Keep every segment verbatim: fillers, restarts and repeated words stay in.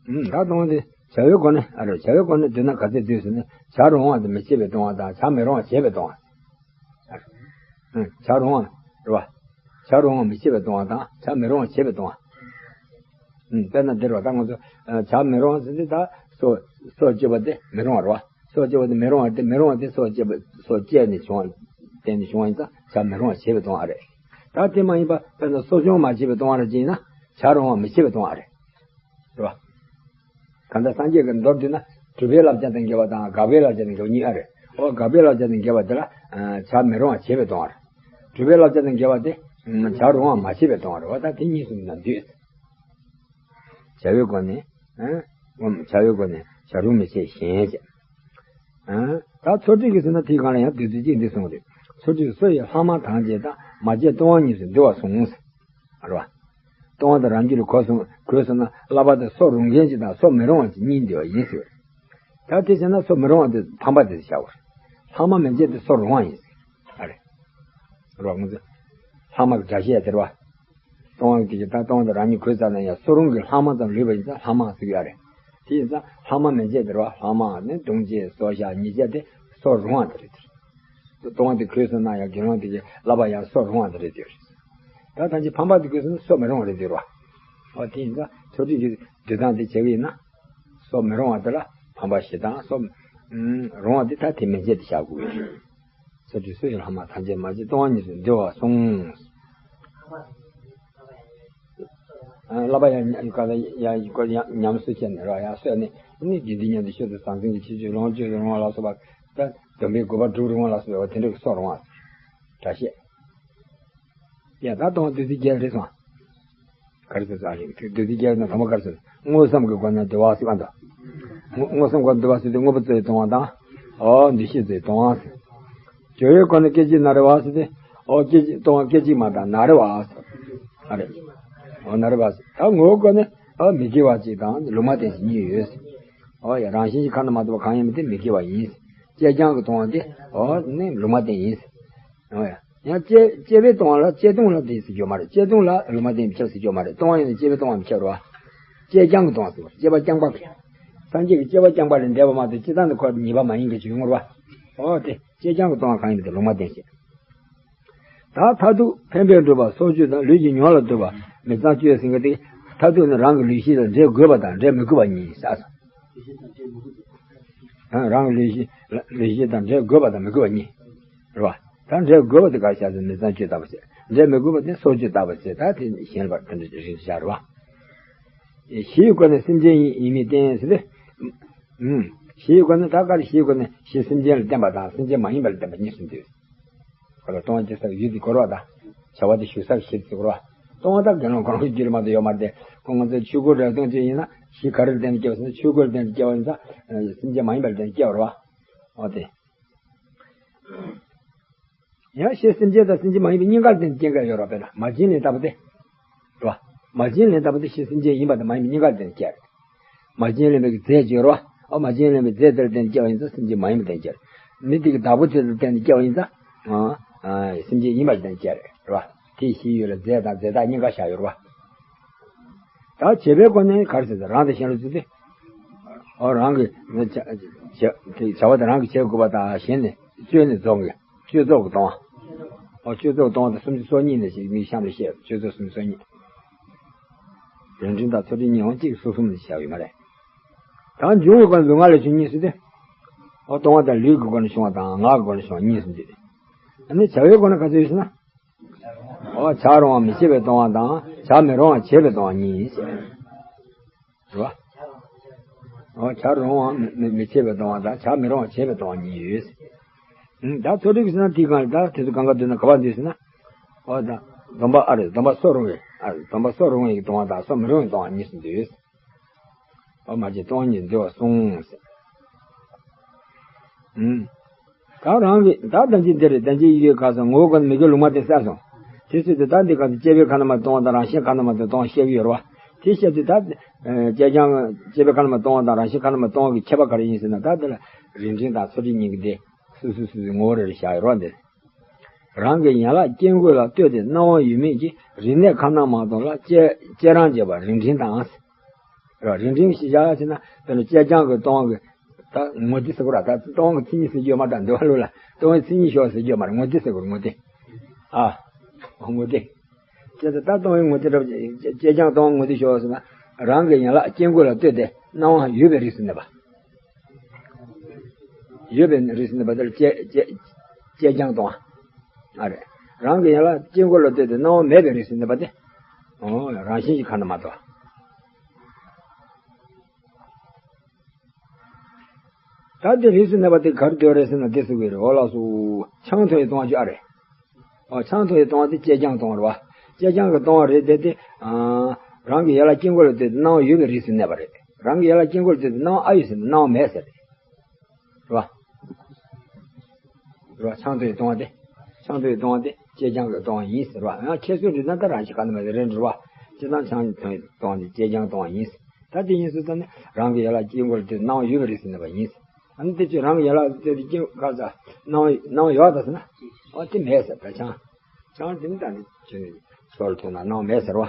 ཨུམ། ད་སྟོང་པ་དེ་བྱ་བའི་སྒོ་ནས་ཨ་རེ། བྱ་བའི་སྒོ་ནས་བསྡུས་ན་ག་ཚོད་འདུས་ཟེར་ན། བྱ་རུང་བ་དེ་མི་བྱེད་པས་སྟོང་པ་དང་། བྱ་མི་རུང་བ་བྱེད་པས་སྟོང་པ། ཨུམ། བྱ་རུང་བ་རེད་པ། བྱ་རུང་བ་མི་བྱེད་པས་སྟོང་པ་དང་། བྱ་མི་རུང་བ་བྱེད་པས་སྟོང་པ། ཨུམ། དཔེར་ན་འདིར་བ་ད་ང་ཚོ་ཨ་བྱ་མི་རུང་བ་ཟེར་དུས། ད་སྲོག་སྲོག་གཅོད་པ་དེ་མི་རུང་བ་རེད་པ། སྲོག་གཅོད་པ་དེ་མི་རུང་བ་རེད་དེ། མི་རུང་བ་དེ་སྲོག་གཅོད་པ། སྲོག་གཅོད་ནས་བྱུང་བ་བརྟེན་ནས་བྱུང་བ་ཡིན་ཙང་། བྱ་མི་རུང་བ་བྱེད་པས་སྟོང་པ་རེད། ད་དེ་མ་ཡིན་པ་དཔེར་ན་གསོ་སྐྱོང་མ་བྱས་པས་སྟོང་པ་རེད་ཅེ་ན། བྱ་རུང་བ་མི་བྱེད་པས་སྟོང་པ་རེད། རེད་པ། གང་ལྟར་སངས་རྒྱས་ཀྱི་མདོར་བསྡུས་ན། སྒྲུབ་པའི་བསླབ་བྱ་དང་འགལ་བ་དང་། དགག་པའི་བསླབ་བྱ་དང་འགལ་བ་གཉིས་ཨ་རེད། འོ། དགག་པའི་བསླབ་བྱ་དང་འགལ་བ་དེ་ལ་ཨ་བྱ་མི་རུང་བ་བྱེད་པས་སྟོང་པ་རེད། སྒྲུབ་པའི་བསླབ་བྱ་དང་འགལ་བ་དེ་བྱ་རུང་བ་མ་བྱས་པས་སྟོང་པ་རེད། འོ། ད་དེ་གཉིས་སུ་མི་སྣང་འདུས། བྱ་བའི་སྒོ་ནས་ཨ། བྱ་བའི་སྒོ་ནས་བྱ་རུང་མི་བྱེད་གཞན་བྱེད། ཨ། ད་ཚོ་ཊཱིཀ་གིས་ཟེར་ན་དེའི་སྒང་ལ་ཡང་བདུད་རྩི་གཅིག་འདི་གསུངས་རེད། ཚོ་ཊཱིཀ་སོ་ཡི་ལྷག་མ་ཐམས་ཅད་དང་། མ་བྱས་ལྟུང་བ་གཉིས་སུ་འདུ་བར་གསུངས། རེད་པ། ལྟུང་བ་དེ་རང་རྒྱུད་ལ་གོས་སོང་། གོས་སོང་ན་བསླབ་པ་དེ་སྲོག་རུང་མཁན་གཅིག་དང་སྲོག་མི་རུང་བ་གཅིག་གཉིས་འདུས་པ་ཡིན་ཟེར་བ་རེད། ད་དེ་བྱས་ན་སྲོག་མི་རུང་བ་དེ་ཕམ་པ་དེ་བྱའོ། ལྷག་མ་མི་བྱེད་དེ་སྲོག་རུང་བ་ཡིན་ཟེར། ཨ་རེ། རེད་པ། ང་ཚོ་ལྷག་མ་གི་སྒྲ་བཤད་དེ་རེད་པ། ལྟུང་བ་གི། ད་ལྟུང་བ་དེ་རང་ཉིད་གོས་ཚར་ན་ཡང་སྲོག་རུང་གི་ལྷག་མ་ཙམ་ལུས་པ་ཡིན་ཙང་ལྷག་མ་ཟེར་གྱི་ཡོད་རེད། དེ་ཡིན་ཙང་ལྷག་མ་མི་བྱེད་དེ་རེད་པ། ལྷག་མ་ནི་བརྡུང་བྱེད་གསོད་བྱ་ཉེས་བྱས་དེ་སྲོག་རུང་བ་དེ་རེད་དེ། ལྟུང་བ་དེ་གོས་སོང་ན་ཡང་དགེ་སློང་དེ་གི་བསླབ་པ་ཡང་སྲོག་རུང་བ་དེ་རེད་དེ། ད་ཐམས་ཅད་ཕམ་པ་དེ་གོས་སོང་ན་སྲོག་མི་རུང་བ་རེད་དེ་རེད་པ། འོ། དེ་ཡིན་ཙང་ཚོ་ཊཱིཀ་གི་འདུལ་སྟངས་དེ་བྱེད་ཀྱི་ཡིན་ན། སྲོག་མི་རུང་བ་དེ་ལ་ཕམ་པ་བཞི་དང་། སྲོག་ཨུམ་རུང་བ་དེ་ད་དེ་མི་བྱེད་དེ་བཞག་དགོས་ཀྱི་རེད། ཚོ་ཊཱིཀ་སོ་ཡི་ལྷག་མ་ཐམས་ཅད། མ་བྱས་ལྟུང་བ་གཉིས་སུ་འདུ་བར་གསུངས། ཨ། བསླབ་པ་ཡང་ཡང་ཡང་ཉམས་སུ་བྱས་ནས་རེད་པ། ཡང་གསོལ་ནས་ནི། དགེ་འདུན་མཉམ་དུ་ཤིན་ཏུ་ཟང་ཟིང་གི་ཕྱིར་བཅོས་ལོངས་སྤྱོད་རུང་བ་ལ་སོགས་པ། ད་སྡོམ་པའི་དགོས་པ་སྒྲུབ་རུང་བ་ལ་སོགས་པ་དེ་འདྲ་གི་སྲོག་རུང་བ། སྒྲ་བཤད། ཡ། ད་ལྟུང་བ་བདུད་རྩི་བརྒྱད་རེད་སོང་། ག་རེ་ཟེར་སོང་། ཨ་རེ། བདུད་རྩི་བརྒྱད་ནི་དང་པོ་ག་རེ་ཟེར། དངོས་སམ་གྱི་སྒོ་ནས་འདུལ་བ་ཟེར་བ་འདུག་དངོས་སམ་སྒོ་ནས་འདུལ་བ་ཟེར་དུས་དངོས་པོ་རྩོལ་བའི་ལྟུང་བ་དང་། འོ། འདུ་ཤེས་རྩོལ་བའི་ལྟུང་བ་ཟེར། སྦྱོར་བའི་སྒོ་ནས་སྐད་ཅིག་ན་རེ་བ་ཟེར་དུས། འོ། སྐད་ཅིག་ལྟུང་བ་སྐད་ཅིག་མ་དང་ན་རེ་བ་ཟེར། ཨ་རེ། འོ། ན་རེ་བ་ཟེར། ད་ངོ་བོའི་སྒོ་ནས། འོ། མི་དགེ་བ་གཅིག་དང་ལུང་མ་བསྟན་ཞིང་གཉིས་ཡོད་ཟེར། འོ་ཡ། རང་བཞིན་གྱིས་ཁ་ན་མ་ཐོ་བ་གང་ཡིན་མིན་དེ་མི་དགེ་བ་ཡིན་ཟེར། བཅད་རྐྱང་གི་ལྟུང་བ་དེ། འོ། ནི་ལུང་མ་བསྟན་ཡིན་ཟེར། འོ་ཡ། ཡང་བཅད་བཅད་པའི་ལྟུང་བ་ལ་བཅད་ལྟུང་ལ་དེ་ཟེར་རྒྱུ་མ་རེད། བཅད་ལྟུང་ལ་ལུང་མ་བསྟན་པས་ཁྱབ་ཟེར་རྒྱུ་མ་རེད། ལྟུང་བ་ཡིན་ན་བཅད་པའི་ལྟུང་བ་མི་ཁྱབ་རེད་པ། བཅད་རྐྱང་གི་ལྟུང་བ་ཟེར་བ། བཅད་པ་རྐྱང་པ་གི། སངས་རྒྱས་ཀྱི་བཅད་པ་རྐྱང་པ་ལས་འདས་པ་མ་གཏོགས་སྤྱིར་བཏང་དུ་ཁོ་ཉེས་པ་མ་ཡིན་གྱི་བྱུང་ངོ་རེད་པ། འོ་དེ། བཅད་རྐྱང་གི་ལྟུང་བ་གང་ཡིན་མིན་དེ་ལུང་མ་བསྟན་ཞེས། ད་མཐར་ཐུག་ཕན་པའི་སྒྲུབ་པ་སྲོག་གཅོད་དང་། ལུས་ཀྱི་མྱོང་ལ་ལྟོས་པ་མི་གཙང་སྤྱོད་ཟེར་མཁན་དེ། མཐར་ཐུག་ནི་རང་གི་ལུས་ཤེས་དང་འབྲེལ་དགོས་པ་དང་འབྲེལ་མི་དགོས་པ་གཉིས་ཟེར་སོང་། ཨ། རང་གི་ལུས་ཤེས། ལུས་ཤེས་དང་འབྲེལ་དགོས་པ་དང་མི་དགོས་པ་གཉིས། རེད་པ། ད་འབྲེལ་དགོས་པ་དེ་ག་རེ་བྱ་ཟེར་ན་མི་གཙང་སྤྱོད་ལྟ་བུ་བྱས། འབྲེལ་མི་དགོས་པ་དེ་སྲོག་གཅོད་ལྟ་བུ་བྱས། ད་དེ་གཞན་ལ་དེ་འདྲ་རིགས་བཞག་རེད་པ། བཞི་ཡི་སྒོ་ནས་སེམས་ཅན་ཡིན་མིན་བསྟན་ཟེར་ཏེ། ཨུམ། བཞི་ཡི་སྒོ་ནས། ད་ག་རེ། བཞི་ཡི་སྒོ་ནས་གཞི་སེམས་ཅན་ལ་བརྟེན་པ་དང་སེམས་ཅན་མ་ཡིན་པ་ལ་བརྟེན་པ་གཉིས་སུ་འདུས། ཁོ་ལ་ལྟུང་བ་བྱེད་སའི་ཡུལ་དེ་གོ་རེད་པ། ད་བྱ་བ་དེ་ཞུགས་སའི་གཞི་དེ་གོ་རེད་པ། ལྟུང་བ་ད་དགེ་སློང་གང་རུང་རྒྱུད་ལ་མ་གཏོགས་ཡོད་མ་རེད་དེ། ཁོ་ང་ཚོའི་ཆོས་གོས་རེ་ལྟུང་བྱེད་ཡིན་ན། གཞི་ག་རེ་ལ་བརྟེན་ནས་སྐྱེ་བ་ཟེར་ན། ཆོས་གོས་ལ་བརྟེན་ནས་སྐྱེ་བ་ཡིན་ཙང་། སེམས་ཅན་མ་ཡིན་པ་ལ་བརྟེན་ནས་སྐྱེ་བ་རེད་པ། འོ་དེ། ཡང་གཞི་སེམས་ཅན་དང་སེམས་ཅན་མ་ཡིན་པའི་གཉིས་ཀ་ལ་བརྟེན་ནས་སྐྱེ་མཁན་ཡོད་རེད་པ། དཔེར་ན་མ་བྱིན་ལེན་ལྟ་བུ་དེ། རེད་པ། མ་བྱིན་ལེན་ལྟ་བུ་དེ་གཞི་སེམས་ཅན་ཡིན་པ་དང་མ་ཡིན་པའི་གཉིས་ཀ་ལ་བརྟེན་ནས་སྐྱེ་རེད། མ་བྱིན་ལེན་པའི་རྫས་ཅིག་ཡོད་རེད་པ། ཨ། མ་བྱིན་ལེན་པའི་རྫས་དེ་ལ་བརྟེན་ནས་སྐྱེ་བ་ཡིན་ཙང་སེམས་ཅན་མ་ཡིན་པ་ལ་བརྟེན་ནས་སྐྱེ་རེད། མི་དེ་གི་བདག་པོ་དེ་ལ་བརྟེན་ནས་སྐྱེ་བ་ཡིན་ཙང་། ཨ། ཨ། སེམས་ཅན་ཡིན་པ་ལ་བརྟེན་ནས་སྐྱེ་རེད། རེད་པ། དེ་བཞི་ཡོད་ལ་རྫས་དང་རྫས་བདག་གཉིས་ཀ་བཞག་ཡོད་རེད་པ། ད་བྱེད་པའི་སྒོ་ནས་ག་རེ་ཟེར་ན། རང་དང་གཞན་ལ་བརྩིས་ཏེ། ཨོ། རང་གི་བྱ་བྱ་བྱ་བ་དེ་རང་གིས་བྱེད་དགོས་པ་དང་། གཞན་ནི་སྤྱོད་ནས་རྫོགས་ཀྱི་སྤྱོད་རྫོགས་ཀྱི་ལྟུང་བ། ཨོ། སྤྱོད་རྫོགས་ལྟུང་བ་དེ་སུམ་ཅུ་སོ་གཉིས་ནས་ཞིག་མིའི་གཤམ་ལ་བཤད། སྤྱོད་རྫོགས་སུམ་ཅུ་སོ་གཉིས། རིམ་གྲོ་དང་ཚོ་ཊཱིཀ་གཉིས་ཡང་གཅིག་སོ་གསུམ་ནས་བཞག་ཡོད་མ་རེད། ད་འབྱུང་བའི་སྒོ་ནས་ལུས་ངག་ལས་བྱུང་གཉིས་ཟེར་ཏེ། ཨོ། ལྟུང་བ་དེ་ལུས་ཀྱི་སྒོ་ནས་བྱུང་བ་དང་ངག་གི་སྒོ་ནས་བྱུང་བ་གཉིས་སུ་འདུས། ཨ་ནི་བྱ་བའི་སྒོ་ནས་ག་ཚོད་ཡོད་ཟེར་ན། ཨོ། བྱ་རུང་བ་མི་བྱེད་པའི་ལྟུང་བ་དང་བྱ་མི་རུང་བ་བྱེད་པའི་ལྟུང་བ་གཉིས་ཟེར། རེད་པ། ཨོ། བྱ་རུང་བ་མི་མི་བྱེད་པའི་ལྟུང་བ་དང་བྱ་མི་རུང་བ་བྱེད་པའི་ལྟུང་བ་གཉིས་ཡོད་ཟེར། ཨུམ། ད་ཚོ་ཊཱིཀ་ཟེར་ན་དེའི་སྒང་ལ་ད་དེ་ཚོ་གང་ག་འདུས་ན་ག་པར་འདུས་ཟེར་ན། ཨོ། ད་སྡོམ་པ། ཨ་རེ། སྡོམ་པ་སྲོག་རུང་བའི། ཨ་རེ། སྡོམ་པ་སྲོག་རུང་བའི་ལྟུང་བ་དང་སྲོག་མི་རུང་བའི་ལྟུང་བ་གཉིས་སུ་འདུས། ཨོ། མ་བྱས་ལྟུང་བ་གཉིས་འདུས་པར་གསུངས་ཟེར། ཨུམ། ད་རང་གི་ད་དོན་གྱི་འདིར་དོན་གྱི་ཡི་གེ་ཁ་སང་ངོ་བོ་སྒོ་ནས་མི་དགེ་ལུང་མ་བསྟན་ཟེར་སོང་། དེ་ཚོད་དུ་ད་འདི་ག་ཚོད་བཅད་པའི་ཁ་ན་མ་ལྟུང་བ་དང་རང་བཞིན་ཁ་ན་མ་ལྟུང་བ་བཤད་ཀྱི་ཡོད་རེད་པ། དེ་བཤད་དུས་ད། ཨ། བཅད་རྐྱང་བཅད་པའི་ཁ་ན་མ་ལྟུང་བ་དང་རང་བཞིན་ཁ་ན་མ་ལྟུང་བ་གི་ཁྱད་པར་ག་རེ་ཡིན་ཟེར་ན། ད་འདི་ལ་རིམ་གྲོ་དང་ཚོ་ཊཱིཀ་གཉིས་ཀྱི་དེ་སོ་སོ་སོ་སོའི་ངོ་བོ་རེ་རེ་བཞག་ཡོད་རེད་པ། འདི་རང་གི་ཡན་ལག་སྐྱེ་འགོས་ལ་ལྟོས་ཏེ་སྣང་བ་ཡོད་མེད་ཀྱི་རིམས་ནད་ཁ་ན་མ་ལྟུང་ལ་བཅད་བཅད་རང་བྱེད་པ་རིམ་གྲོ་དང་། རེད། རིང་འབྲིང་ཞེས་བྱ་བ་ཟེར་ན་དེ་ནི་ཅེ་རྐྱང་གི་སྟོང་གི་ད་ངོ་དེ་ཟེར་གོ་ར། ད་སྟོང་གི་མཚན་ཉིད་ཟེར་རྒྱུ་མ་རེད། འདོད་པ་ལུགས་ལ་སྟོང་གི་མཚན་ཉིད་ཤོག་ཟེར་རྒྱུ་མ་རེད། ངོ་དེ་ཟེར་གོ་ར། ངོ་དེ། ཨ། ངོ་དེ། ཅེས་ད་སྟོང་གི་ངོ་དེ་རེད། ཅེ་རྐྱང་སྟོང་ངོ་དེ་ཤོག་ཟེར་ན་རང་གི་ཡན་ལག་དཀྱིལ་འཁོར་ལ་ལྟོས་ཏེ་སྣང་བ་ཡོད་པའི་རིགས་སུ་གནས་པ། ཡོད་པའི་རིགས་སུ་གནས་པ་དེ་ལ་ཅེ་ཅེ་ཅེ་རྐྱང་སྟོང་། ཨ་རེད། རང་གི་ཡན་ལག་དཀྱིལ་འཁོར་ལ་ལྟོས་ཏེ་སྣང་བ་མེད་པའི་རིགས་སུ་གནས་པ་དེ། ཨོ་རང་བཞིན་གྱིས་ཁ་ན་མ་ཐོ། ད་དེ་རིགས་སུ་གནས་པ་དེ་ག་རེ་འདོད་རེད་ཟེར་ན་དེ་ཟེར་གི་རེད། འོ་ལགས་སོ། ཆང་འཐུང་བའི་ལྟུང་བ་ཅིག་ཨ་རེད། ཨོ་ཆང་འཐུང་བའི་ལྟུང་བ་དེ་ཅེ་རྐྱང་ལྟུང་བ་རེད་བ། ཅེ་རྐྱང་གི་ལྟུང་བ་རེད་དེ་དེ། ཨ། རང་གི་ཡན་ལག་དཀྱིལ་འཁོར་ལ་ལྟོས་ཏེ་སྣང་བ་ཡོད་པའི་རིགས་སུ་གནས་པ་རེད། རང་གི་ཡན་ལག་དཀྱིལ་འཁོར་ལ་ལྟོས་ཏེ་སྣང་བ་ཨ་ཡོད་ཟེར་ན་སྣང་བ་མེད་ཟེར་རེད། རེད་བ། རེད་བ། ཆང་འཐུང་བའི་ལྟུང་བ་དེ། ཆང་འཐུང་བའི་ལྟུང་བ་དེ་ཅེ་རྐྱང་གི་ལྟུང་བ་ཡིན་ཟེར་བ། ཡང་ཁྱད་གསོད་འདྲི་ན་ད་རང་བཞིན་ཁ་ན་མ་ཐོ་རེད་འགྲོ་བ། སྤྱིར་བཏང་ཆང་འཐུང་བའི་ལྟུང་བ་དེ་ཅེ་རྐྱང་ལྟུང་བ་ཡིན་ཟེར། ད་དེ་ཡིན་ཟེར་ཙང་ནི་རང་གི་ཡན་ལག་དཀྱིལ་འཁོར་དེ་སྣང་བ་ཡོད་པའི་རིགས་སུ་གནས་པ་ཡིན་ཟེར། ཨ་ནི་དེ་ཚོས་རང་གི་ཡན་ལག་དེ་དེ་དཀྱིལ་ཁ་ས་སྣང་བ་སྣང་བ་ཡོད་པ་ཟེར་ན། ཨོ་དེ་མེད་ཟེར། ད་ཆང་ཆང་དེ་ནི་ད་འདི་ཚོས་ཚོར་ཐུབ་ན་སྣང་བ་མེད་ཟེར་བ།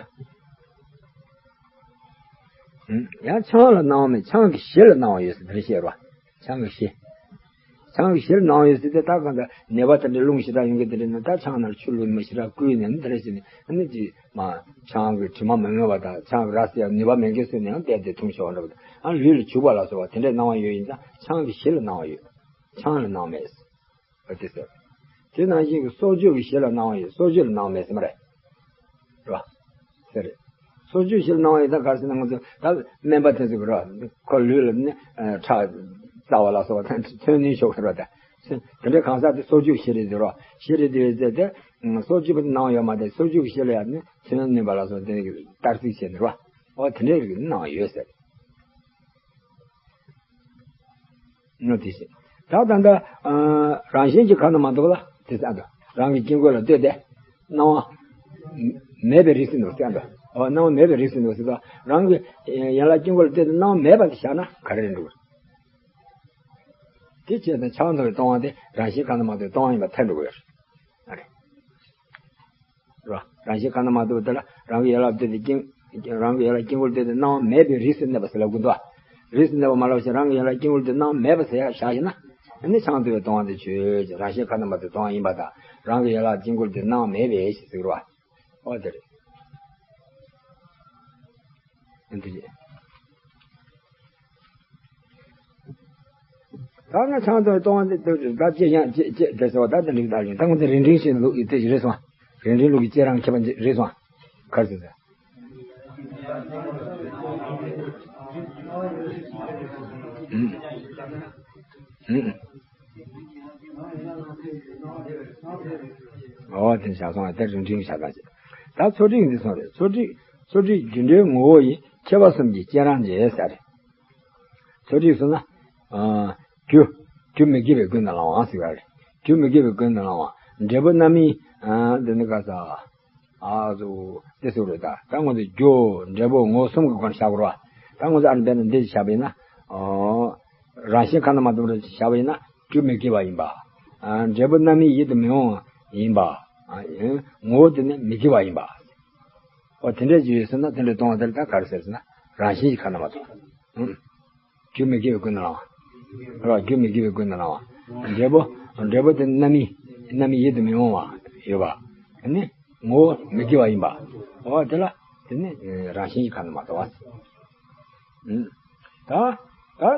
ཡང་ཆང་ལ་སྣང་བ་མེད། ཆང་གི་གཞི་ལ་སྣང་བ་ཡོད་ཟེར་དེ་འདྲ་བཤད་རོ། ཆང་གི་གཞི། ཆང་གི་གཞི་ལ་སྣང་བ་ཡོད་ཟེར་དེ་ད་གང་ལྟར་ནད་པ་དེ་འདྲ་རླུང་ཞེ་དྲག་ཡོང་གི་དེ་འདྲ་ན་ད་ཆང་ནང་ཆུ་བླུགས་མི་ཞེ་དྲག་བསྐུས་ནས་ནི་དེ་འདྲ་བྱས་ནས་ཨ་ནི་ཅི་མ་ཆང་གི་དྲི་མ་མི་མངོན་པ་དང་ཆང་གི་ར་བཟི་ཡང་ནུས་པ་མེད་མཁན་བཟོས་ནས་ཡང་བལྟས་ཏེ་འཐུང་ཆོག་འདྲ་པོ་དང་ཨ་ལུས་ལ་བྱུག་པ་ལ་སོགས་པ་དེ་འདྲའི་སྣང་བ་ཡོད་ཡིན་ཙང་ཆང་གི་གཞི་ལ་སྣང་བ་ཡོད། ཆང་ལ་སྣང་བ་མེད། ཨ་དེ་ཟེར། དེ་ནང་བཞིན་གྱི་སྲོག་གཅོད་ཀྱི་གཞི་ལ་སྣང་བ་ཡོད། སྲོག་གཅོད་ལ་སྣང་བ་མེད་ཟེར་མ་རེད། རེད་བ། ཟེར་རེད། སྲོག་གཅོད་གཞི་ལ་སྣང་བ་ཡོད་ད་ག་རེ་ཟེར་ན་ང་ཚོ་ད་སྨན་པ་དེ་ཚོ་གི་རེད་བ། ཁོ་ལུས་ལ་ནི་ཁྲག་འཛག་པ་ལ་སོགས་པ་ཐོན་ཐོན་ནུས་ཤོག་ཟེར་བ་དང་། དེ་འདྲའི་གང་ཟག་དེ་སྲོག་གཅོད་གཞི་རེད་ཟེར་རོ། གཞི་རེད་དེ་ཟེར་ཏེ། སྲོག་གཅོད་པ་དེ་སྣང་བ་ཡོད་མ་རེད། སྲོག་གཅོད་ཀྱི་གཞི་ལ་ཡང་ནི་ཐོན་ནུས་པ་ལ་སོགས་དེ་ནི་གཏར་ཚིག་བྱས་ནས་རེད་བ། འོ་དེ་འདྲའི་རིགས་སྣང་བ་ཡོད་ཟེར། ནོ་དེ་བཞིན། ད་ད་ལྟ་རང་བཞིན་གྱིས་ཁ་ན་མ་ཐོ་ལ་དེ་ཟེར་དོ། རང་གི་དཀྱིལ་འཁོར་ལ་ལྟོས་ཏེ་སྣང་བ་མེད་པའི་རིགས་སུ་འདུག་ཟེར་དོ། འོ་སྣང་བ་མེད་པའི་རིགས་སུ་འདུག་ཟེར་དོ། རང་གི་ཡན་ལག་དཀྱིལ་འཁོར་ལ་ལྟོས་ཏེ་སྣང་བ་མེད་པ་དེ་བཞག་ན་ག་རེ་རེད་འགྲོ། དེ་བྱས་ཏེ་ཆང་འཐུང་བའི་ལྟུང་བ་དེ་རང་བཞིན་ཁ་ན་མ་ཐོའི་ལྟུང་བ་ཡིན་པ་ཐལ་འགྲོ་གི་ཡོད་རེད། རེད་བ། རང་བཞིན་ཁ་ན་མ་ཐོ་དེ་ལ་རང་གི་ཡན་ལག་ལྟོས་ཏེ་དཀྱིལ་རང་གི་ཡན་ལག་དཀྱིལ་འཁོར་ལྟོས་ཏེ་སྣང་བ་མེད་པའི་རིགས་སུ་གནས་པ་ཟེར་ལབ་དགོས་འདུག་བ། རིགས་སུ་གནས་པ་མ་ལབ་ཞིག་རང་གི་ཡན་ལག་དཀྱིལ་འཁོར་ལྟོས་སྣང་བ་མེད་པ་ཟེར་ཡ་བཞག་ཤེ་ན། ཨ་ནི་ཆང་འཐུང་བའི་ལྟུང་བ་དེ་ཆོས་ཅན། རང་བཞིན་ཁ་ན་མ་ཐོའི་ལྟུང་བ་ཡིན་པ་དང་རང་གི་ཡན་ལག་དཀྱིལ་འཁོར་ལྟོས་སྣང་བ་མེད་པའི་ཞེས་ཟེར་གི་རེད་བ། འོ་དེ་རེད། འདི་རེད། ད་ང་ཆང་དང་ལྟུང་བ་འདི་ལྟོས་ད་ཅེ་ཡང་ཅེ་ཅེ་དེ་ཟེར་བ་ད་དེ་འགྲིག་ད་རིང་ད་ང་ཚོ་རིང་འབྲིང་ཞིག་ལུགས་ཡིད་དེ་རེད་སོང་། རིང་འབྲིང་ལུགས་ཀྱི་ཅེ་རང་ཁྱད་པར་རེད་སོང་། གར་ཟེར་ཟེར། ཨུམ། ཨུམ། ཨོ་དེ་བཞག་སོང་། དེ་རིང་འབྲིང་བཞག་ད་ཅེ། ད་ཚོ་ཁྲིགས་འདི་སོང་རེད། ཚོ་ཁྲིགས་ཚོ་ཁྲིགས་རྒྱུ་འབྲས་ངོ་བོ་ཡི་ཁྱད་པར་གསུམ་གྱི་སྤྱན་རང་རྗེས་ཟེར་རེད། ཚོ་ཁྲིགས་སོང་ན། ཨ། རྒྱུ། རྒྱུ་མི་དགེ་བའི་ཀུན་ཏུ་བསླང་བ་ཟེར་བ་རེད། རྒྱུ་མི་དགེ་བའི་ཀུན་ཏུ་བསླང་བ། འབྲས་བུ་རྣམ་སྨིན། ཨ། འདི་ནི་ག་ས། ཨ་ཟུ། དེ་ཟུ་རེད་ད། ད་ང་ཚོ་རྒྱུ་འབྲས་བུ་ངོ་བོ་གསུམ་གྱི་སྒོ་ནས་བཞག་དགོས་རེད་བ། ད་ང་ཚོ་ཨ་ནི་འདི་ནི་འདི་བཞག་པ་ཡིན་ན། ཨོ། རང་བཞིན་ཁ་ན་མ་ཐོ་རེད་བཞག་པ་ཡིན་ན་རྒྱུ་མི་དགེ་བ་ཡིན་པ། ཨ། འབྲས་བུ་རྣམ་སྨིན་ཡིད་དུ་མི་འོང་བ་ཡིན་པ། ཨ། ངོ་བོ་དེ་ནི་མི་དགེ་བ་ཡིན་པ། ཨོ་དེ་འདྲས་ཅིག་ཡོད་ཟེར་ན་དེ་འདྲས་ལྟུང་བ་དེ་ལ་ད་ག་རེ་ཟེར་ཟེར་ན་རང་བཞིན་གྱིས་ཁ་ན་མ་ཐོ། ཨུམ། རྒྱུ་མི་དགེ་བའི་ཀུན་ནས་བསླང་བ། རེད་བ། རྒྱུ་མི་དགེ་བའི་ཀུན་ནས་བསླང་བ། འབྲས་བུ། འབྲས་བུ་དེ་རྣམ་སྨིན། རྣམ་སྨིན་ཡིད་དུ་མི་འོང་བ་ཡོད་པ། ཨ་ནི། ངོ་བོ་མི་དགེ་བ་ཡིན་པ། འོ་དེ་ལ། དེ་ནི་རང་བཞིན་གྱིས་ཁ་ན་མ་ཐོ་བ། ཨུམ། ད།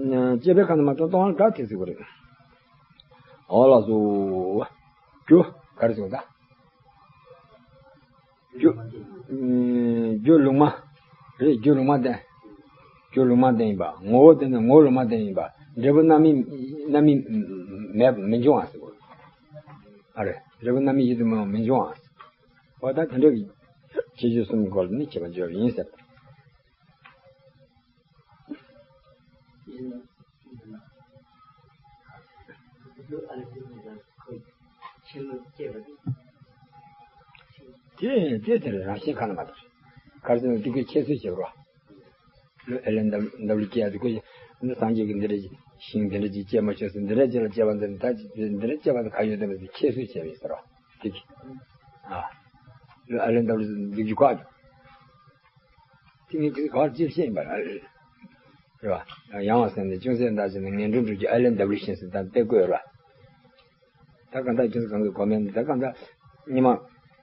ད། སྤྱོད་པས་ཁ་ན་མ་ཐོ་ལྟུང་བ་ལ་ད་དེ་ཟེར་གི་རེད། འོ་ལགས་སོ། རྒྱུ། ག་རེ་ཟེར་བ་ད། རྒྱུ། ཨུམ། རྒྱུ་ལུང་མ། རེད། རྒྱུ་ལུང་མ་བསྟན། རྒྱུ་ལུང་མ་བསྟན་ཡིན་པ། ངོ་བོ་དེ་ནི་ངོ་བོ་ལུང་མ་བསྟན་ཡིན་པ། འབྲས་བུ་རྣམ་སྨིན། རྣམ་སྨིན་མེད་མི་འབྱུང་བ་ཟེར་བ། ཨ་རེད། འབྲས་བུ་རྣམ་སྨིན་ཡིད་དུ་མི་འོང་མི་འབྱུང་བ་ཟེར། འོ་ད་དེ་འདྲ་གི་ཁྱད་ཆོས་གསུམ་གྱི་སྒོ་ལ་ནི་ཁྱད་པར་འཇོག་ཡིན་ཟེར། དེ་དེ་དེར་རང་བཞིན་ཁ་ན་མ་ཐོ་རེད། ག་རེ་ཟེར་ན་འདི་ཀའི་ཁྱད་གསོད་བྱེད་པ། ལུས་ཨ་ལན་འདབ་ལུག་སྐྱེ་ཡ་དེ་ཀོ་ནི་སངས་རྒྱས་ཀྱི་འདི་འདྲ་ཞིང་འདི་འདྲ་ཅིག་སྐྱེ་མ་ཆོག་ཟེར། འདི་འདྲ་ཅིག་ལ་སྐྱེ་བ་འདི་འདྲ་ཅིག་འདི་འདྲ་སྐྱེ་བ་དེ་ག་ཡོད་དམ་ཟེར་ཁྱད་གསོད་བྱས་པའི་ཟེར་བ་དེ་གི། ཨ། ལུས་ཨ་ལན་འདབ་ལུག་གི་ཁ། དེ་ངས་ག་བར་ཅིར་བཤད་ཡིན་པ་རེད། རེད་བ། ཡང་བ་ཟེར་ནས་ཅུང་ཟད་འདའ་བྱས་ནས་ངན་འགྲོར་འགྲོ་རྒྱུ་ཨ་ལན་འདབ་ལུགས་བཞིན་ཟེར་ད་དེ་བཀོད་ར། ད་གང་ལྟར་ཅུང་ཟད་གང་གི་གོ་མེད་ད་གང་ལྟར། ཉི་མ།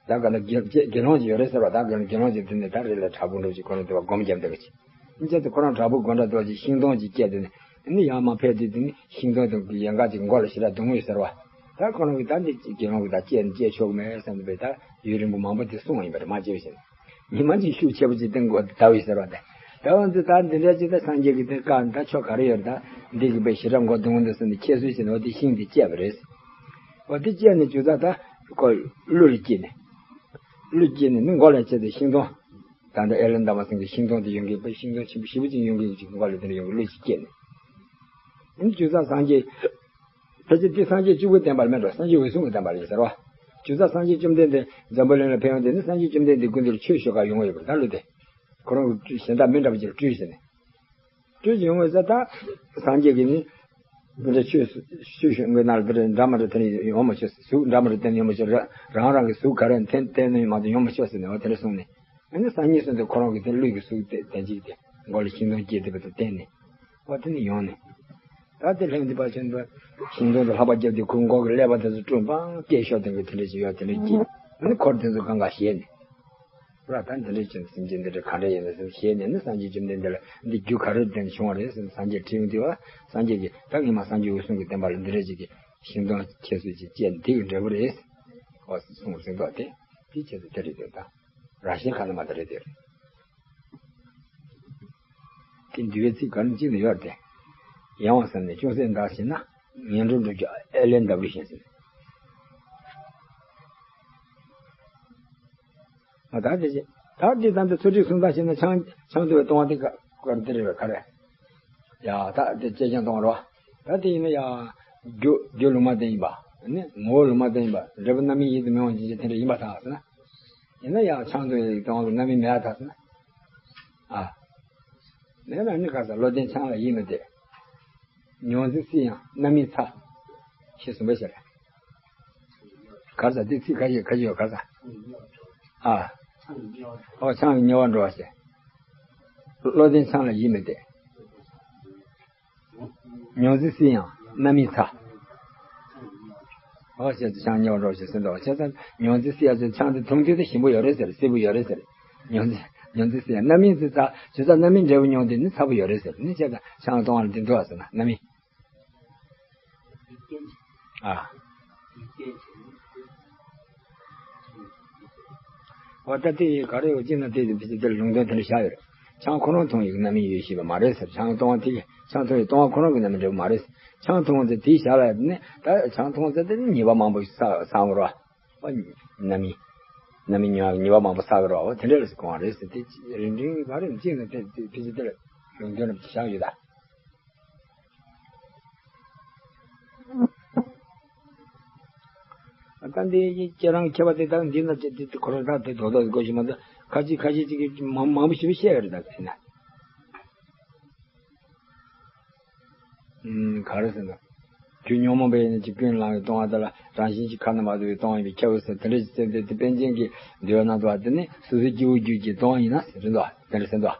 ད་གང་ལྟར་དགེ་དགེ་སློང་ཅིག་ཡོད་རེད་ཟེར་བ་ད་གང་དགེ་སློང་ཅིག་དེ་ནས་ད་རེ་ལ་དྲག་པོ་འགྲོ་ཅིག་ཁོ་རང་དེ་བ་སྒོམ་རྒྱབ་འདུག་ཅིག་ཨིན་ཅི་ཁོ་རང་དྲག་པོ་སྒོམ་འདྲ་དེ་བ་ཅིག་ཤིང་སྡོང་ཅིག་སྐྱེས་དེ་ནས་ཨ་ནི་ཡར་མར་ཕེབས་དུས་དེ་ནི་ཤིང་སྡོང་དེ་ཡན་ག་ཅིག་མགོ་ལ་ཞེ་དྲག་རྡུང་ངེས་ཟེར་བ། ད་ཁོ་རང་གི་ད་འདི་དགེ་སློང་གི་ད་སྐྱེས་ནས་སྐྱེས་ཆོག་མེད་བསམ་པའི་ད་ཡུན་རིང་པོ་མང་པོ་དེ་གསུངས་ཡིན་པ་རེད་མ་སྐྱེས་བཞིན། ཉི་མ་གཅིག་ཤུགས་ཆེ་པོ་ཅིག་སྟེང་སྒོ་ཟླ་བའི་ཟེར་བ་དེ། ཟླ་བ་འདི་ད་འདི་འདྲ་ཅིག་ད་སངས་རྒྱས་ཀྱི་དེ་བཀའ་ད་ཆོ་ག་རེ་ཡོད་ད་འདི་གི་པའི་ཞེ་དྲག་མགོ་གདོང་འདི་སོང་ནས་ཁྱེད་སུ་ཞིག་ནོ་དེ་ཤིང་དེ་བཅད་པ་རེད། འོ་དེ་བཅད་ནས་ཇུ་ད་ད་ཁོ་གླུ་ལ་སྐྱེས་ནས། གླུ་སྐྱེས་ནས་ནི་མགོ་ལ་བཅད་དེ་ཤིང་སྡོང་། ད་ལྟ་ཨེ་ལ་འདབ་མ་སེང་གི་ཤིང་སྡོང་དེ་ཡོང་གི་པའི་ཤིང་སྡོང་ཆེན་པོ་ཞེ་པོ་ཅིག་ཡོང་གི་ཅིག་མགོ་ལ་དེ་འདྲ་ཡོང་གི་གླུ་ཅིག་སྐྱེས་ནས། ཨིན་ཇུ་ད་སངས་རྒྱས། ཕལ་ཆེར་དེ་སངས་རྒྱས་གཅིག་པུའི་བསྟན་པ་ལ་མེད་འགྲོ་སངས་རྒྱས་འོད་སྲུང་གི་བསྟན་པ་ལ་ཡིན་ཟེར་བ། ཇུ་ད་སངས་རྒྱས་བཅོམ་ལྡན་འདས་འཛམ་བུ་གླིང་ལ་ཕེབས་ཡོང་དེ་ནི་སངས་རྒྱས་བཅོམ་ལྡན་འདས་ཀུན་འདིར་ཆོས་ཞུ་ག་ཡོང་བ་ཡོད་པར་ད་ལོ་དེ། ཁོ་རང་གི་གཞན་དག་མི་འདྲ་བ་ཅིག་ལ་སྤྲུལ་ཟེར་ནས། སྤྲུལ་ཡོང་བའི་ས་ད་སངས་རྒྱས་ཀྱིས་ནི། འདི་འདྲ་ཆོས་ཆོས་ཞུ་དགོས་ན་ལ་འདི་འདྲ་འདྲ་མ་འདྲ་དེ་ནི་ཡོང་མ་ཆོག་ཟེར་གཟུགས་འདྲ་མ་འདྲ་དེ་ནི་ཡོང་མ་ཆོག་ར་རང་རང་གི་གཟུགས་ག་རེ་འཐེན་བསྟན་ནས་མ་གཏོགས་ཡོང་མ་ཆོག་ཟེར་ནས་འོ་དེ་འདྲ་གསུངས་ནས། ཨ་ནི་སང་ཉིན་སོང་དུས་ཁོ་རང་གི་དེ་ཀླུ་གི་གཟུགས་དེ་དེ་འཇིག་དེ་མགོ་ལ་ཤིང་སྡོང་སྐྱེས་བསྡད་པ་དང་བསྟན་ནས། འོ་དེ་ནི་ཡོང་ནས། ད་དེ་ལྷན་འདི་པ་ཆེན་པོ་ཤིང་སྡོང་དུ་ལྷགས་པ་བརྒྱབ་སྟེ་ཁོའི་མགོ་གི་ཀླད་པ་དེ་ཚོ་བཀྲུས་པང་སྐད་ཤོར་དེ་གི་དེ་འདྲ་ཞིག་ཡོད་དེ་འདྲ་སྐྱེས། ཨ་ནི་འཁོར་དེ་ཚོ་གང་ག་ཞེད་ནས། ར་ད་འདི་འདྲའི་ཅན་སེམས་ཅན་འདི་འདྲ་ག་འདྲ་ཡིན་ན་སེམས་ཤེས་ནས་ནི་སངས་རྒྱས་བཅོམ་ལྡན་འདས་ལ་འདི་རྒྱུ་ག་རེ་བརྟེན་བྱུང་བ་རེད་ཟེར་ནས་སངས་རྒྱས་དྲིས་ཡོང་དུས་བ་སངས་རྒྱས་ཀྱིས་ད་ངས་མ་སངས་རྒྱས་འོད་སྲུང་གི་བསྟན་པ་ལ་འདི་འདྲ་ཅིག་གི་ཤིང་སྡོང་ཁྱེད་ཚོས་ཅིག་བཅད་འདི་གི་འབྲས་བུ་རེད། འོ་གསུངས་ཟིན་ཏོ་དེ་དེ་ཁྱེད་ཚོ་དེ་རེད་དེ་ད་རང་བཞིན་ཁ་ན་མ་དེ་རེད་དེ། དེ་འདུལ་བའི་ཚིག་ག་རེ་གཅིག་ལ་ཡོད་དེ། ཡང་བ་ཟེར་ནས་ཅུང་ཟད་འདའ་ཞེ་ན་ངན་འགྲོར་འགྲོ་རྒྱུ་ཨེ་ལན་འདབ་ལུ་ཞེས་ཟེར། ད་དེ་ད་དེ་ད་ཚོ་ཁྲིད་གསུང་ད་ཞེ་ན་ཆང་ཆང་འདུལ་བའི་གཏོང་བ་དེ་ག་ག་རེ་དེ་རེད་བས་ག་རེ། ཡ་ད་དེ་ཅེ་ཅང་གཏོང་བ་རེད་བ། ད་དེ་ཡིན་ན་ཡ་རྒྱུ་རྒྱུ་ལུང་མ་བསྟན་ཡིན་པ། ནི་ངོ་བོ་ལུང་མ་བསྟན་ཡིན་པ་འབྲས་བུ་རྣམ་སྨིན་ཡིད་དུ་མི་འོང་ཅན་ཅན་དེ་འདྲ་ཡིན་པ་ཐག་ཟེར་ན། ཡིན་ན་ཡང་ཆང་འདུལ་བའི་གཏོང་བ་རྣམ་སྨིན་མེད་པ་ཐག་ཟེར་ན། ཨ། མེད་ན་ནི་ག་ས་བློ་ལྡན་ཆང་ལ་ཡིད་མི་གཏད། མྱོང་རྫས་སྲིད་ཡང་རྣམ་སྨིན་ཚ། ཞེས་གསུངས་པའི་ཕྱིར། ག་ས་དེ་ཚིག་ཁ་ཤས་ཁ་ཤས་ཡོད་ག་ས། ཨ། ཨོ་ཆང་གི་དམྱལ་བར་འགྲོ་བ་ཞེས། བློ་ལྡན་ཆང་ལ་ཡིད་མི་གཏད། མྱོང་རྫས་སྲིད་ཡང་རྣམ་སྨིན་ཚ། ཨོ་ཞེས་ཆང་དམྱལ་བར་འགྲོ་ཞེས་ཟེར་འདུག་བྱས་ཙང་མྱོང་རྫས་སྲིད་ཡང་ཆང་དེ་འཐུང་དུས་དེ་ཞིམ་པོ་ཡོད་རེད་ཟེར་སྲིད་པོ་ཡོད་རེད་ཟེར། མྱོང་རྫས་མྱོང་རྫས་སྲིད་ཡང་རྣམ་སྨིན་ཚ་ཇི་ལྟར་རྣམ་སྨིན་འབྲས་བུ་མྱོང་དུས་ནི་ཚ་པོ་ཡོད་རེད་ཟེར་ནི་བྱས་ཙང་ཆང་གཏོང་བ་ལ་འདི་འདུག་ཟེར་ན་རྣམ་སྨིན། ཨ། འོ་ད་དེ་ག་རེ་ཡོད་ཅེ་ན་དེ་དེ་དེ་ལུང་དོན་དེ་འདྲ་བཞག་ཡོད་རེད། ཆང་ཁོ་རང་འཐུང་ཡིག་རྣམ་སྨིན་ཡོད་ཤེས་པ་མ་རེད་ཟེར་ཆང་གཏོང་བ་དེ་ཆང་འཐུང་ཡིག་གཏོང་བ་ཁོ་རང་གི་རྣམ་སྨིན་འབྲས་བུ་མ་རེད། ཆང་འཐུང་བ་དེ་དེའི་ཞག་ལ་ནི་ད་ཆང་འཐུང་བ་དེ་ནི་ཉེས་པ་མང་པོ་བསགས་བསགས་འོང་ར། འོ་རྣམ་སྨིན་རྣམ་སྨིན་ཉེས་པ་མང་པོ་བསགས་འོང་ར། འོ་དེ་འདྲ་ལ་ཟེར་གོ་བ་རེད་ཟེར་དེ་རིང་རིང་ག་རེ་ཡོད་ཅེ་ན་དེ་དེ་དེ་དེ་ལུང་དོན་རྣམས་བཞག་ཡོད་ད། ད་འདི་ཁྱེད་རང་མཁས་པ་དེ་དག་འདི་ན་ཅི་དེ་དེ་ཁོ་རང་དག་དེ་རྡོག་རྡོག་གོ་ཞིག་མ་གཏོགས་ཁ་ཅིག་ཁ་ཤས་ཅིག་གིས་མང་མང་པོ་ཞིག་བཤད་ཡོད་རེད་ད་དེ་ན། ཨུམ་ག་རེ་ཟེར་ན། རྒྱུ་ཉོན་མོངས་པའི་ཡིན་ན་ཅིག་ཀུན་བླང་བའི་གཏོང་བ་དེ་ལ་རང་བཞིན་གྱིས་ཁ་ན་མ་ཐོ་བའི་གཏོང་བ་ཡིན་པས་ཁྱབ་པས་ཟེར་དེ་འདྲ་ཞིག་ཟེར་ཏེ་དེ་པཎ་ཆེན་གྱིས་འདུལ་བ་ན་དོ་བ་དེ་ནི་སོ་སོའི་སྐྱེ་བོའི་རྒྱུད་ཀྱི་གཏོང་བ་ཡིན་ན་ཟེར་དོ་དེ་འདྲ་ཟེར་དོ།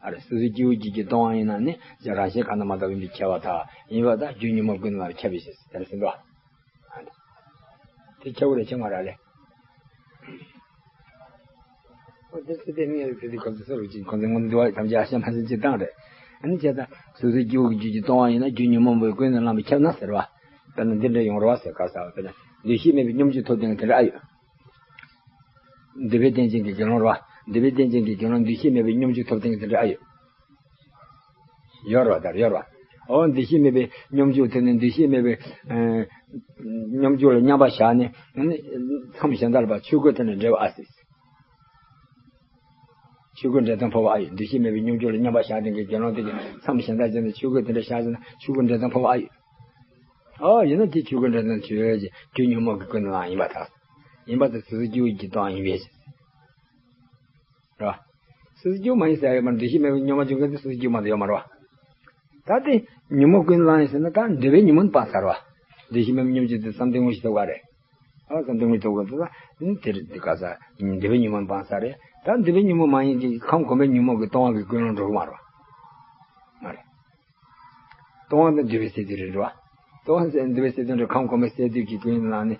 ཨ་རེ་སོ་སོའི་སྐྱེ་བོའི་རྒྱུད་ཀྱི་གཏོང་བ་ཡིན་ན་ནི་རང་བཞིན་ཁ་ན་མ་ཐོ་བ་ཡིན་པས་ཁྱབ་པ་དག་ཡིན་པ་དག་རྒྱུ་ཉོན་མོངས་ཀུན་བླང་བས་ཁྱབ་པས་ཟེར་དེ་འདྲ་ཟེར་དོ། དེ་ཁྱབ་པ་རེད་ཁྱབ་མ་རེད་ལེ། ཨོ་དེ་སུ་དེ་ནི་ཡོད་ཟེར་དུས་ཁོ་ཚོ་ས་རུ་ཅིག་ཁོ་ཚོ་ངོ་འདི་བ་ཐམས་ཅད་ཨ་ཤ་མ་ཟིན་ཅིག་བཏང་རེད། ཨ་ནི་བྱས་ཙང་སོ་སོའི་སྐྱེ་བོ་གི་རྒྱུད་ཀྱི་གཏོང་བ་ཡིན་ན་རྒྱུ་ཉོན་མོངས་པའི་ཀུན་ནས་བསླངས་པས་ཁྱབ་ན་ཟེར་བ། དཔེར་ན་འདི་འདྲ་ཡོང་རེད་བ་ཟེར་ག་ཟེར་བ་དཔེར་ན་འདུ་ཤེས་མེད་པའི་སྙོམས་འཇུག་ཐོབ་སྟེ་དེ་འདྲ་ཨ་ཡོད། འདུལ་བའི་རྟེན་ཅན་གྱི་དགེ་སློང་རེད་བ། འདུལ་བའི་རྟེན་ཅན་གྱི་དགེ་སློང་འདུ་ཤེས་མེད་པའི་སྙོམས་འཇུག་ཐོབ་སྟེ་དེ་འདྲ་ཨ་ཡོད། ཡོད་རེད་བ་ད་ཡོད་རེད་བ། ཨོ་འདུ་ཤེས་མེད་པའི་སྙོམས་འཇུག་དེ་ནི་འདུ་ཤེས་མེད་པའི་ཨ་སྙོམས་འཇུག་ལ་མཉམ་པར་བཞག་ནས་མཚམས་གཞན་དག་ལ་ཕར་ཆོས་གོས་དེ་ནི་འབྲས་བུ་ཨ་སྲིད། ཆོས་གོས་འབྲས་དོན་འཕོ་བ་ཨ་ཡོད། འདུ་ཤེས་མེད་པའི་སྙོམས་འཇུག་ལ་མཉམ་པར་བཞག་ནས་དགེ་སློང་དེ་གི་མཚམས་གཞན་དག་ཅན་དུ་ཆོས་གོས་དེ་འདྲ་བཞག་ཟིན་ན་ཆོས་གོས་འབྲས་དོན་འཕོ་བ་ཨ་ཡོད། ཨོ་ཡིན་ན་དེ་ཆོས་གོས་འབྲས་དོན་ཆོས་ཀྱི་རྒྱུ་ཉོན་མོངས་ཀྱི་ཀུན་ནས་བསླངས་ཡིན་པར་ཐལ། ཡིན་པར་ཐལ་སོ་སོའི་སྐྱེ་བོའི་རྒྱུད་གཏོང་ཡིན་པས། རེད་བ། སོ་སོའི་སྐྱེ་བོ་མ་ཡིན་ཟེར་ཡ་ཡོད་མ་རེད། འདུ་ཤེས་མེད་པའི་སྙོམས་པར་འཇུག་མཁན་དེ་སོ་སོའི་སྐྱེ་བོ་མ་གཏོགས་ཡོད་མ་རེད་བ། ད་དེ་ཉོན་མོངས་ཀུན་བསླངས་ཡིན་ཟེར་ན་ད་འདུལ་བའི་ཉོན་མོངས་སྤངས་ཚར་བ། འདུ་ཤེས་མེད་པའི་སྙོམས་འཇུག་དེ་བསམ་གཏན་དངོས་གཞི་ཐོབ་ག་རེད། ཨ་ཙམ་འདི་ངས་ཐོག་གི་འདུག་ད་དེར་འདི་ག་ས་འདི་པའི་ཉོན་མོངས་སྤངས་ས་རེད། ད་འདི་པའི་ཉོན་མོངས་མ་ཡིན་གྱི་ཁམས་གོམས་པའི་ཉོན་མོངས་ཀྱི་ལྟུང་བ་གི་ཀུན་སློང་འགྲོ་གི་མ་རེད་བ། མ་རེད། ལྟུང་བ་འདི་འདུལ་བའི་སས་བསྡུས་རེད་འགྲོ་བ། ལྟུང་བ་འདུལ་བའི་སས་བསྡུས་འགྲོ། ཁམས་གོམས་པའི་སས་བསྡུས་ཀྱི་ཀུན་སློང་ནི་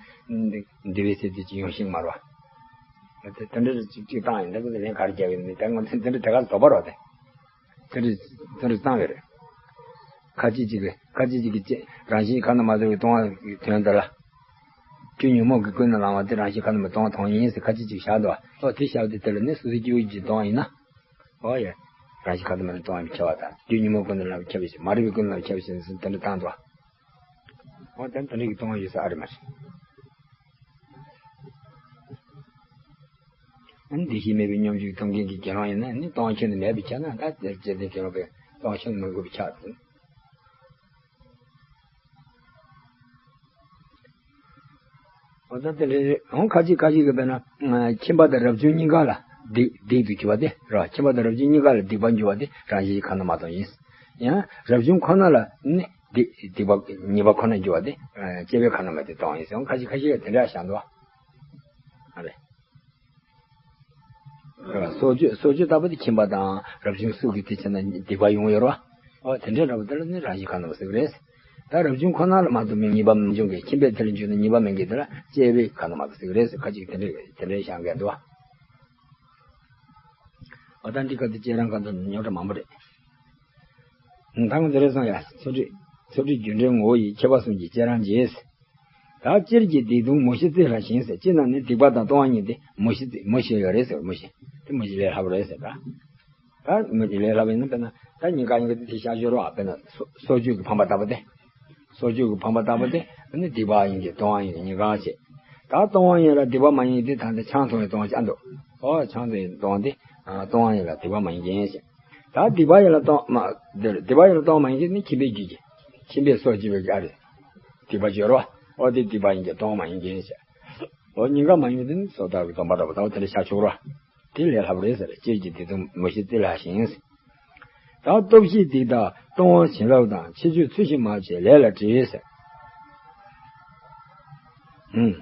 འདུལ་བའི་སས་བསྡུས་ཀྱི་ཡོང་ཤིང་མ་རེད་བ། དེ་དེ་འདྲ་གཅིག་གཅིག་བཏང་ཡིན་ད་གི་ལན་ག་རེ་རྒྱག་གི་ཡིན་ད་ངོ་དེ་འདྲ་དེ་ག་ལ་དོགས་པ་རེད་བ། དེ་དེ་འདྲ་དེ་འདྲ་བཏང་བས་རེད། ཁ་ཅིག་ཅིག་གིས་ཁ་ཅིག་ཅིག་གིས་ཅི་རང་བཞིན་ཁ་ན་མ་ཐོ་བའི་ལྟུང་བ་གི་དོན་དེ་ལ། རྒྱུ་ཉོན་མོངས་ཀྱི་ཀུན་ནས་བསླངས་པ་དེ་རང་བཞིན་ཁ་ན་མ་ལྟུང་བ་མཐོང་ཡིན་ཟེར་ཁ་ཅིག་ཅིག་བཞག་འདུག་ཨོ་དེ་བཞག་དུས་དེ་ལ་ནི་སོ་སོའི་སྐྱེ་བོའི་རྒྱུ་ལྟུང་བ་ཡིན་ན། ཨོ་ཡ། རང་བཞིན་ཁ་ན་མ་ལྟུང་བ་ཁྱབ་པ་དང་རྒྱུ་ཉོན་མོངས་ཀུན་ནས་བསླངས་པ་ཁྱབ་པ་ཞིག་མ་རིག་པའི་ཀུན་ནས་བསླངས་པ་ཁྱབ་པ་ཞིག་ཟེར་དེ་འདྲ་བཏང་འདུག་ཨོ་དེ་འདྲ་གི་ལྟུང་བ་ཡོད་ས་ཨ་རེ་མ་རེད། ཨ་ནི་བདེ་གཤེགས་མེད་པའི་སྙོམས་འཇུག་ཐོབ་མཁན་གྱི་དགེ་སློང་ཡིན་ན་ནི་ལྟུང་བ་ཁྱོན་ནས་མེད་པའི་ཆ་ན་ད་དེ་སྐྱེ་ལྡན་དགེ་སློང་པས་ལྟུང་བ་ཁྱོན་ནས་མི་དགོས་པའི་ཆ་ཟིན། འོ་ད་དེ་འདྲ་རེད། འོང་ཁ་ཅིག་ཁ་ཅིག་གིས་དཔེར་ན་ཁྱིམ་པ་དང་རབ་བྱུང་གཉིས་ཀ་ལ་སྡིག་སྡིག་ཏུ་གྱུར་པ་དེ་རེད་བ། ཁྱིམ་པ་དང་རབ་བྱུང་གཉིས་ཀ་ལ་སྡིག་པ་འགྱུར་བ་དེ་རང་བཞིན་གྱིས་ཁ་ན་མ་ལྟུང་ཡིན། ཡང་རབ་བྱུང་ཁོ་ན་ལ་ནི་སྡིག་སྡིག་པ་ཉེས་པ་ཁོ་ན་འགྱུར་བ་དེ་སྐྱེ་བོའི་ཁ་ན་མ་ལྟུང་ཡིན་ཟེར། འོང་ཁ་ཅིག་ཁ་ཅིག་གིས་དེ་འདྲ་བཞག་འདུག་བ། ཨ་རེད། སྲོག་གཅོད་སྲོག་གཅོད་ལྟ་བུ་དེ་ཁྱིམ་པ་དང་རབ་བྱུང་སུ་གི་དེ་བྱས་ན་སྡིག་པ་ཡོང་ཡོད་རེད་བ། ཨོ་དེ་འདྲའི་འདྲ་བོ་དེ་ལ་ནི་རང་བཞིན་ཁ་ན་མ་ཟེར་གི་རེད། ད་རབ་བྱུང་ཁོ་ན་ལ་མ་གཏོགས་མི་ཉེས་པ་མི་འབྱུང་གི། ཁྱིམ་པས་དེ་ལ་འཇུས་ན་ཉེས་པ་མེད་གི། དེ་ལ་སྐྱེ་བོའི་ཁ་ན་མ་ཟེར་གི་རེད་ཟེར་ཁ་ཅིག་དེ་འདྲའི་དེ་འདྲའི་བཞག་མཁན་འདུག་བ། ཨོ་ད་འདི་ག་དེ་ཁྱེད་རང་ག་དུ་ཉོ་གྲ་མང་པོ་རེད། ད་ང་དེ་རེད་སོང་ཡ། ཚོགས་སྒྲིག་ཚོགས་སྒྲིག་རྒྱུ་འབྲས་ངོ་བོ་ཡི་ཁྱད་པར་གསུམ་གྱི་ཁྱེད་རང་རྗེས། ད་སྤྱིར་གྱི་སྡིག་ལྟུང་མུ་བཞི་རྩིས་ལྷག་ཞིང་ཟེར། སྤྱིར་ན་ནི་སྡིག་པ་དང་ལྟུང་བ་གཉིས་དེ་མུ་བཞི་རྩིས་མུ་བཞི་ཡོད་རེད་ཟེར། མུ་བཞི་དེ་མུ་བཞི་ལས་སླ་པོ་རེད་ཟེར། ད་ད་མུ་བཞི་ལས་སླ་པོ་ཡིན་ན་དཔེར་ན་ད་ཉིན་གང་ཡིན་གྱི་དེ་བྱ་སྤྱོད་རོགས་དཔེར་ན་སྲོག་སྲོག་གཅོད་ཀྱི་ཕམ་པ་ལྟ་བུ་དེ། སྲོག་གཅོད་ཀྱི་ཕམ་པ་ལྟ་བུ་དེ་ནི་སྡིག་པ་ཡིན་གྱི་ལྟུང་བ་ཡིན་གྱི་ཉིན་གང་བྱེད། ད་ལྟུང་བ་ཡིན་ལ་སྡིག་པ་མ་ཡིན་དེ་ད་ལྟ་ཆང་འཐུང་བའི་ལྟུང་བ་ཅག་འདུག་ཨོ་ཆང་འཐུང་བའི་ལྟུང་བ་དེ་ལྟུང་བ་ཡིན་ལ་སྡིག་པ་མ་ཡིན་གྱི་ཡིན་ཞེས། ད་སྡིག་པ་ཡིན་ལ་ལྟུང་མ་འདིར་སྡིག་པ་ཡིན་ལ་ལྟུང་མ་ཡིན་གྱི་ནི་ཁྱིམ་པའི་རྒྱུད་ཀྱི་ཁྱིམ་པས་སྲོག་གཅོད་པའི་གི་ཨ་རེ། སྡིག་པ་སྦྱོར་བ། ཨོ་དེ་སྡིག་པ་ཡིན་གྱི་ལྟུང་མ་ཡིན་གྱི་ཡིན་ཞེས། ཨོ་ཉིན་གང་མ་ཡིན་དེ་ནི་སོ་ཐར་གྱི་སྡོམ་པ་འདྲ་པོ་ད་འོ་དེ་འདྲ་བྱ་ཆོག་རོ། དེ་ལས་སླ་པོ་རེད་ཟེར། སྤྱིར་གྱི་སྡིག་ལྟུང་མུ་བཞི་རྩིས་ལྷག་ཞིང་། ད་སྟོབས་བཞིའི་སྡིག་དང་ལྟུང་བ་བྱིན་རླབས་དང་། ཕྱི་བཅོས་ཚུལ་བཞིན་མ་བྱས་ལས་ལ་བྲེལ་ཟེར། ཨུམ།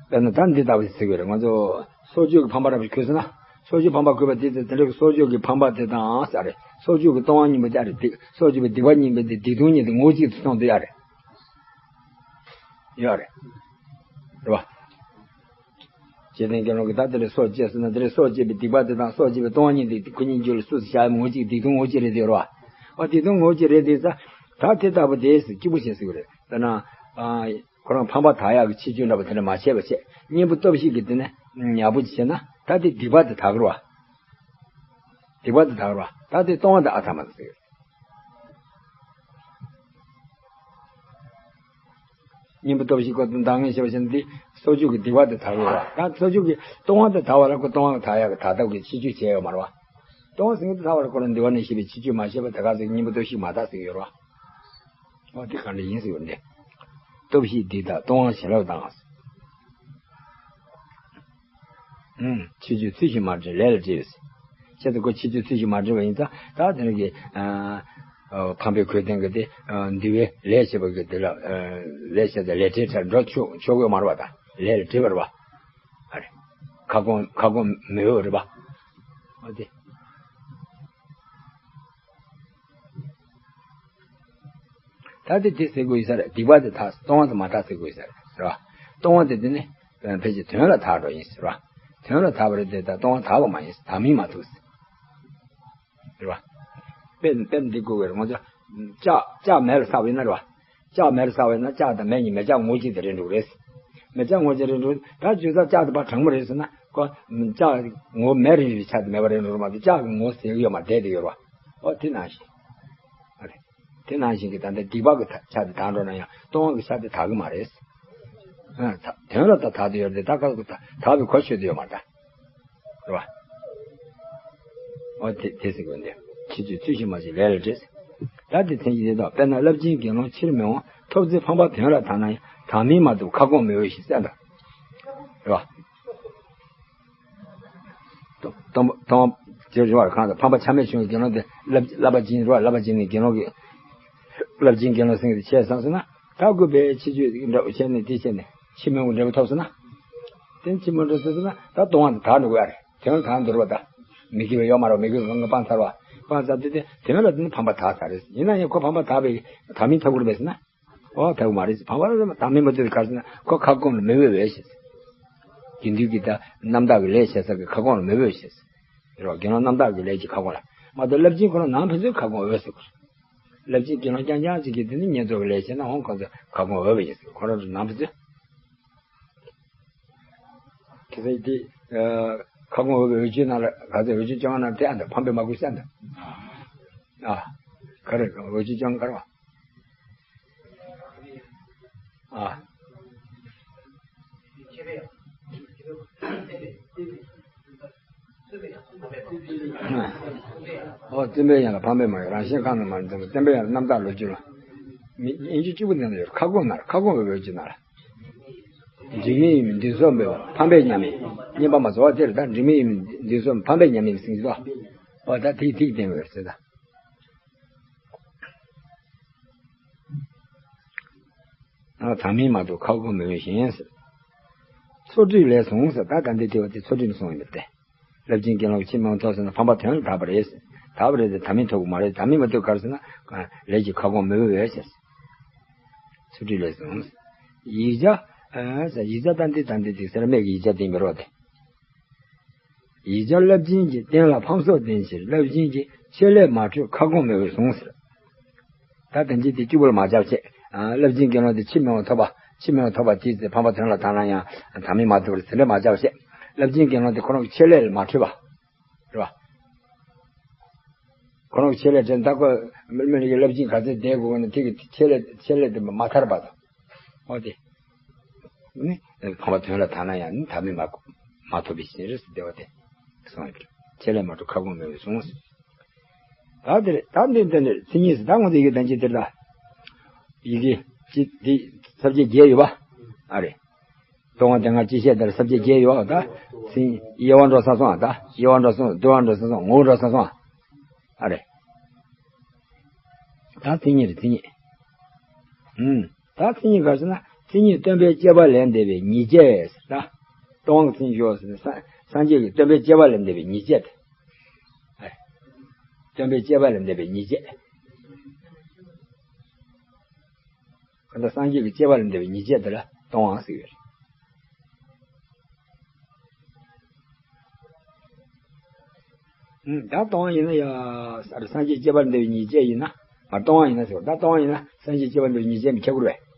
དཔེར་ན་ད་འདི་ལྟ་བུ་ཞིག་ཟེར་གྱི་རེད། ང་ཚོ་སྲོག་གཅོད་ཀྱི་ཕམ་པ་རབ་ཞིག་གོས་སོང་ན། སྲོག་གཅོད་ཕམ་པ་གོས་པ་དེ་དེ་དེ་འདྲ་གི་སྲོག་གཅོད་ཀྱི་ཕམ་པ་དེ་དང་ཟེར་རེད། སྲོག་གཅོད་ཀྱི་ལྟུང་བ་གཉིས་པོ་དེ་ཨ་རེད། སྡིག་སྲོག་གཅོད་པའི་སྡིག་པ་གཉིས་པོ་དེ་སྡིག་ལྟུང་གཉིས་དེ་ངོ་བོ་གཅིག་ཏུ་སོང་དུ་ཡ་རེད། ཡོད་རེད། རེད་བ། རྗེ་བཙུན་དགེ་སློང་གིས་ད་དེ་ལས་སྲོག་བཅད་ཟེར་ན་དེ་ལས་སྲོག་བཅད་པའི་སྡིག་པ་དེ་དང་སྲོག་བཅད་པའི་ལྟུང་བ་གཉིས་དེ་ཁོ་གཉིས་རྒྱུད་ལ་སུ་ཞིག་བཞག་ཡོད་ངོ་གཅིག་སྡིག་ལྟུང་ངོ་གཅིག་རེད་དེ་རོ། ཨ་སྡིག་ལྟུང་ངོ་གཅིག་རེད་དེ་ས། ད་དེ་ལྟ་བུ་དེ་ཟེར་སྐྱིད་པོ་བྱེད་ཟེར་གི་རེད། དཔེར་ན། ཨ་ཁོ་རང་ཕམ་པ་དག་ཡག་གི་ཕྱི་བཅོས་འདྲ་པོ་དེ་འདྲ་མ་བྱས་པ་བྱས། གཉེན་པོ་སྟོབས་བཞི་གིས་དེ་ནས་ཡག་པོ་ཅིག་བྱས་ན་ད་དེ་སྡིག་པ་དེ་དག་གི་རོ། སྡིག་པ་དེ་དག་གི་རོ། ད་དེ་ལྟུང་བ་དེ་ཨ་ཐ་མ་དེ་ཟེར་གི་རེད། གཉེན་པོ་སྟོབས་བཞི་ཁོ་འདང་ངེས་བྱེད་པ་བྱས་ན་འདི་སྲོག་གཅོད་ཀྱི་སྡིག་པ་དེ་དག་ཡོད་ར། ད་སྲོག་གཅོད་ཀྱི་ལྟུང་བ་དེ་དག་པ་ལ་ཁོ་ལྟུང་བ་དག་ཡག་གི་དག་ཐབས་ཀྱི་ཕྱི་བཅོས་བྱས་ཡོད་མ་རེད་བ། ལྟུང་བ་ཟེར་མཁན་དེ་དག་པ་ལ་ཁོ་ལ་འདུལ་བ་ནས་བཤད་པའི་ཕྱི་བཅོས་མ་བྱས་པ་དེ་ག་ཟེར་གཉེན་པོ་སྟོབས་བཞི་མ་དག་ཟེར་གྱི་ཡོད་རེད་བ། འོ་དེ་ག་འདྲ་ཡིན་ཟེར་བ་འདི། སྟོབས་བཞིའི་སྡིག་དང་ལྟུང་བ་བྱིན་རླབས་དང་། ཨུམ། ཕྱི་བཅོས་ཚུལ་བཞིན་མ་བསྒྲིལ་ལས་ལ་བྲེལ་བས། ཁྱེད་ཚོ་ཁོ་ཕྱི་བཅོས་ཚུལ་བཞིན་མ་བསྒྲིལ་བ་ཡིན་ཙང་ད་དེ་རིང་གི་ཨ་ཨ་ཕམ་པའི་གོས་སྟོན་གྱི་དེ་ཨ་འདུལ་བའི་ལས་བྱེད་པ་གི་དེ་ལ་ཨ་ལས་བྱེད་དེ་ལས་བྲེལ་ཁྲ་འགྲོ་ཆོག་ཆོག་གི་མ་རེད་བ། ད་ལས་ལ་བྲེལ་བ་རེད་བ། ཨ་རེ། ཁ་སྐོང་ཁ་སྐོང་མི་འོས་རེད་བ། ཨ་དེ། ད་དེ་དེ་ཟེར་དགོས་ཡོད་ས་རེད། སྡིག་པ་དེ་དག་ལྟུང་བ་དེ་མ་དག་ཟེར་དགོས་ཡོད་ས་རེད། རེད་བ། ལྟུང་བ་དེ་དེ་ནི་ཕལ་ཆེར་དོན་ལ་དག་འགྲོ་ཡིན་ཟེར་བ། དོན་ལ་དག་པ་རེད་དེ་ད་ལྟུང་བ་དག་པ་མ་ཡིན་ཟེར་དག་མིན་མ་ཐུག་ཟེར། རེད་བ། དཔེ་དཔེ་འདི་དགོས་པའི་ང་ཚོ་ལྕགས་ལྕགས་མེ་ལ་བསྲེགས་པ་ཡིན་ན་རེད་བ། ལྕགས་མེ་ལ་བསྲེགས་པ་ཡིན་ན་ལྕགས་དང་མེ་གཉིས་མེ་ལྕགས་ངོ་བོ་གཅིག་དེ་རེད་འགྲོ་གི་རེད། མེ་ལྕགས་ངོ་བོ་གཅིག་རེད་འགྲོ། ད་བརྗོད་ཙང་ལྕགས་དེ་ཕར་གྲང་མོ་རེད་ཟེར་ན་ཁོ་ལྕགས་ངོ་བོ་མེ་རེད་རེད་ཆ་དེ་མེད་པ་རེད་འགྲོ་མ་གཏོགས་ལྕགས་ཀྱི་ངོ་བོ་ཟེར་གི་ཡོད་མ་རེད། བསྡད་དེ་ཡོད་རེད་བ། ཨོ་དེ་ནང་བཞིན། ཨ་རེ། དེ་ནང་བཞིན་གྱི་ད་ལྟ་སྡིག་པ་གི་ཆ་དེ་དག་འགྲོ་ན་ཡང་ལྟུང་བ་གི་ཆ་དེ་དག་གི་མ་རེད། ཨ་ད་དོན་ལ་ད་དག་དེ་ཡོད་རེད། ད་ག་གི་ད་དག་པའི་གོ་ཆོད་དེ་ཡོད་མ་རེད་ད། རེད་བ། ཨོ་དེ་དེ་ཟེར་དགོས་འདི། ཕྱི་བཅོས་ཚུལ་བཞིན་མ་བྱས་ལས་ལ་བྲེལ། ད་དེ་མཚན་གཞི་དེ་དག་དཔེར་ན་རླབས་ཆེན་དགེ་སློང་ཕྱིར་མི་འོང་། ཐོབ་ཚེ་ཕམ་པ་དོན་ལ་དག་ན་ཡང་། དག་མིན་མ་ཐུབ་ཁ་སྐོང་མི་འོས་ཞེས་གསལ་འདུག་རེད་བ། སྟོང་སྟོང་སྟོང་ཇེ་ཇེ་བར་གང་དུ་ཕམ་པ་ཆ་མེད་བྱུང་བའི་དགེ་སློང་དེ་བསླབ་བསླབ་པ་སྦྱིན་རོགས། བསླབ་པ་སྦྱིན་ནས་དགེ་སློང་གི་བསླབ་སྦྱིན་དགེ་སློང་སེང་གེ་དེ་བྱས་སོང་ཟེར་ན་ད་དགོས་པའི་ཕྱི་བཅོས་འདྲ་བོ་བྱས་ནས་དེ་བྱས་ནས་ ཕྱིར་མི་འོང་འབྲས་བུ་ཐོབ་སོང་ན། དེ་ཕྱིར་མི་འོང་འབྲས་བུ་ཐོབ་སོང་ན་ད་ལྟུང་བ་དེ་དག་འགྲོ་གི་ཡོད་རེད། དོན་ལ་དག་འགྲོ་བ་ད། མི་དགེ་བ་ཡོད་མ་རེད། མི་དགེ་བ་གང་ག་སྤངས་ཚར་བ། སྤངས་ཚར་དུས་དེ་དོན་ལ་དེ་ནི་ཕམ་པ་དག་ཚར་རེད། ཡིན་ན་ཡང་ཁོ་ཕམ་པ་དག་པའི་དག་མིན་ཐོབ་དགོས་རེད་པས་ཟེར་ན། ཨོ་ཐོབ་མ་རེད། ཕམ་པ་དག་མིན་མ་ཐོབ་ག་རེ་ཟེར་ན་ཁོ་ཁ་སྐོང་ལ་མི་འོས་པས་ཞེས། དགེ་འདུན་གྱི་ད་རྣམ་དག་གི་ལས་བྱེད་ས་གི་ཁ་སྐོང་ལ་མི་འོས་ཞེས། རེད་བ། དགེ་སློང་རྣམ་དག་གི་ལས་ཀྱི་ཁ་སྐོང་ལ། མ་གཏོགས་བསླབ་ཆེན་ཁོ་རང་ནང་ཕན་ཚུན་ཁ་སྐོང་འོས་ཟེར་གོ། བསླབ་ཆེན་དགེ་སློང་རྐྱང་རྐྱང་ཅིག་གིས་དེ་ནི་བསྙེན་རྫོགས་ཀྱི་ལས་བྱས་ན་འོང་ཁོང་ཚོ་ཁ་སྐོང་འོས་པ་ཡིན་ཟེར། ཁོ་རང་ཚོ་ནང་ཕན་ཚུན། ཁྱེད་ཚོས་དེ། ཨ། ཁ་སྐོང་འོས་པའི་འོས་ཆོས་ནང་ལ་ག་ཚོད་འོས་ཆོས་བཅོ་ལྔ་ནང་དེ་ཨ་འདྲ་ཕམ་པའི་མ་དགོས་ས་འདྲ། ཨ། ག་རེ་འོས་ཆོས་བཅོ་ལྔ་ག་རེ་བ། ཨ། ཨོ། བརྩོན་པའི་ཡན་ལ་ཕམ་པའི་མ་ཡོད། རང་གཞན་གང་དུ་མ་འཛིན་པ། བརྟན་པའི་ཡན་ལ་རྣམ་དག་ལོ་རྒྱུས་ལ། མི་དབྱེན་ཅིག་གཅིག་པུ་ནང་ལ་ཡོད། ཁ་སྐོང་ན་ཁ་སྐོང་འོས་པའི་འོས་ཆོས་ནང་ལ། འཇིགས་མེད་ཡིན་མིན་འདུན་སོགས་མེད་པར་ཕམ་པའི་ཉམས་ཡིན། བསྙེན་པ་མ་རྫོགས་པ་དེར་ད་འཇིགས་མེད་ཡིན་མིན་འདུན་སོགས་ཕམ་པའི་ཉམས་ཡིན་ཟེར་གྱི་འདུག། ཨོ་ད་ཐིག་ཐིག་བསྟན་པའི་ཟེར་ད། ཨ། དག་མིན་མ་ཐོབ་ཁ་སྐོང་མི་འོས་ཤིང་ཟེར། ཚོགས་སྒྲིག་ལས་གསུངས་ཟེར། ད་ད་འདི་དེ་བ་དེ་ཚོགས་སྒྲིག་ནས་གསུངས་ཡོད་པ་སྟེ། བསླབ་ཆེན་དགེ་སློང་གི་ཕྱིར་མི་འོང་ཐོབ་ཟེར་ན་ཕམ་པ་དོན་ལ་དག་པ་རེད་ཟེར། དག་པ་རེད་དེ་དག་མིན་ཐོབ་ཀྱི་མ་རེད། དག་མིན་མ་ཐོབ་ག་རེ་ཟེར་ན། ལས་ཀྱི་ཁ་སྐོང་མི་འོས་པས་ཟེར། ཚུལ་ཁྲིམས་ལས་གསུངས། ཡིག་བརྒྱ། ཨ། ཡིག་བརྒྱ་ད་འདི་ད་འདི་དེ་སེར་སྨད་ཀྱི་ཡིག་བརྒྱ་དེ་མི་རོགས་ཏེ། ཡིག་བརྒྱ་བསླབ་ཆེན་གྱི་རྟེན་ལ་ཕམ་སོགས་བསྟན་ཕྱིར་བསླབ་ཆེན་གྱི་ཆེད་ལས་མ་འཕྲོད་ཁ་སྐོང་མི་འོས་གསུངས་ཟེར། ད་དོན་གཅིག་དེ་གཅིག་པུ་ལ་མ་ཆགས་བྱས། ཨ། བསླབ་ཆེན་དགེ་སློང་དེ་ཕྱིར་མི་འོང་ཐོབ་པ། ཕྱིར་མི་འོང་ཐོབ་པ་དེ་ཚེ་ཕམ་པ་དོན་ལ་དག་ན་ཡང་དག་མིན་མ་ཐོབ་པར་དེ་འདྲ་མ་ཆགས་བྱས། བསླབ་ཆེན་དགེ་སློང་དེ་ཁོ་རང་གི་ཆེད་ལས་ལ་མ་འཕྲོད་པ། རེད་བ། ཁོ་རང་གི་ཆེད་ལས་དེ་ད་ཁོ་མི་མི་ལ་ཡི་བསླབ་ཆེན་ག་ཚོད་བསྡད་དགོས་ན་དེ་གི་ཆེད་ལས་ཆེད་ལས་དེ་མ་ཐར་པ་དང་། འོ་དེ། ནི། ཕམ་པ་དོན་ལ་དག་ན་ཡང་ནི་དག་མིན་མ་མ་ཐོབ་པའི་ཕྱིར་ཟེར་བསྡད་པ་དེ། གསུངས་ཡོད། ཆེད་ལས་མ་འཕྲོད་ཁ་སྐོང་མི་འོས་གསུངས། ད་དེ་རེད། ད་འདི་འདི་འདི་མཚན་ཉིད་ཟེར། ད་ངོ་དེ་ཡི་གེ་དོན་གཅིག་དེ་རེད་ད། ཡི་གེ་གཅིག་དེ་ས་བཅད་བརྒྱད་ཡོད་པ། ཨ་རེད། སྟོང་པ་དེ་སྔ་ཅི་བཤད་དེར་ས་བཅད་བརྒྱད་ཡོད་པ་ད། མཚན་དབྱེ་བ་འགྲོ་ས་སོང་ཨ་ད། དབྱེ་བ་འགྲོ་ས་སོང་། བསྡུ་བ་འགྲོ་ས་སོང་། ངོ་བོ་འགྲོ་ས་སོང་ཨ། ཨ་རེད། ད་མཚན་ཉིད་རེད་མཚན་ཉིད། ཨུམ། ད་མཚན་ཉིད་ག་རེ་ཟེར་ན་མཚན་ཉིད་སྟོན་པའི་སྤྱད་པ་ལས་འདས་པའི་ཉེས་བྱས་ཟེར་ད། སྟོང་པ་གི་མཚན་ཉིད་ཞུ་བ་ཟེར་ན་སངས་སངས་རྒྱས་ཀྱི་སྟོན་པའི་སྤྱད་པ་ལས་འདས་པའི་ཉེས་བྱས་དེ། ཨེ། སྟོན་པའི་སྤྱད་པ་ལས་འདས་པའི་ཉེས་བྱས། གང་ལྟར་སངས་རྒྱས་ཀྱི་སྤྱད་པ་ལས་འདས་པའི་ཉེས་བྱས་དེ་ལ་སྟོང་པ་ཟེར་གྱི་ཡོད་རེད། ཨུམ། ད་སྟོང་པ་ཡིན་ན་ཡ། ས་རུ་སངས་རྒྱས་སྤྱད་པ་ལས་འདས་པའི་ཉེས་བྱས་ཡིན་ན། མ་སྟོང་པ་ཡིན་ན་ཟེར་བ། ད་སྟོང་པ་ཡིན་ན་སངས་རྒྱས་སྤྱད་པ་ལས་འདས་པའི་ཉེས་བྱས་མི་ཁྱབ་དགོས་རེད།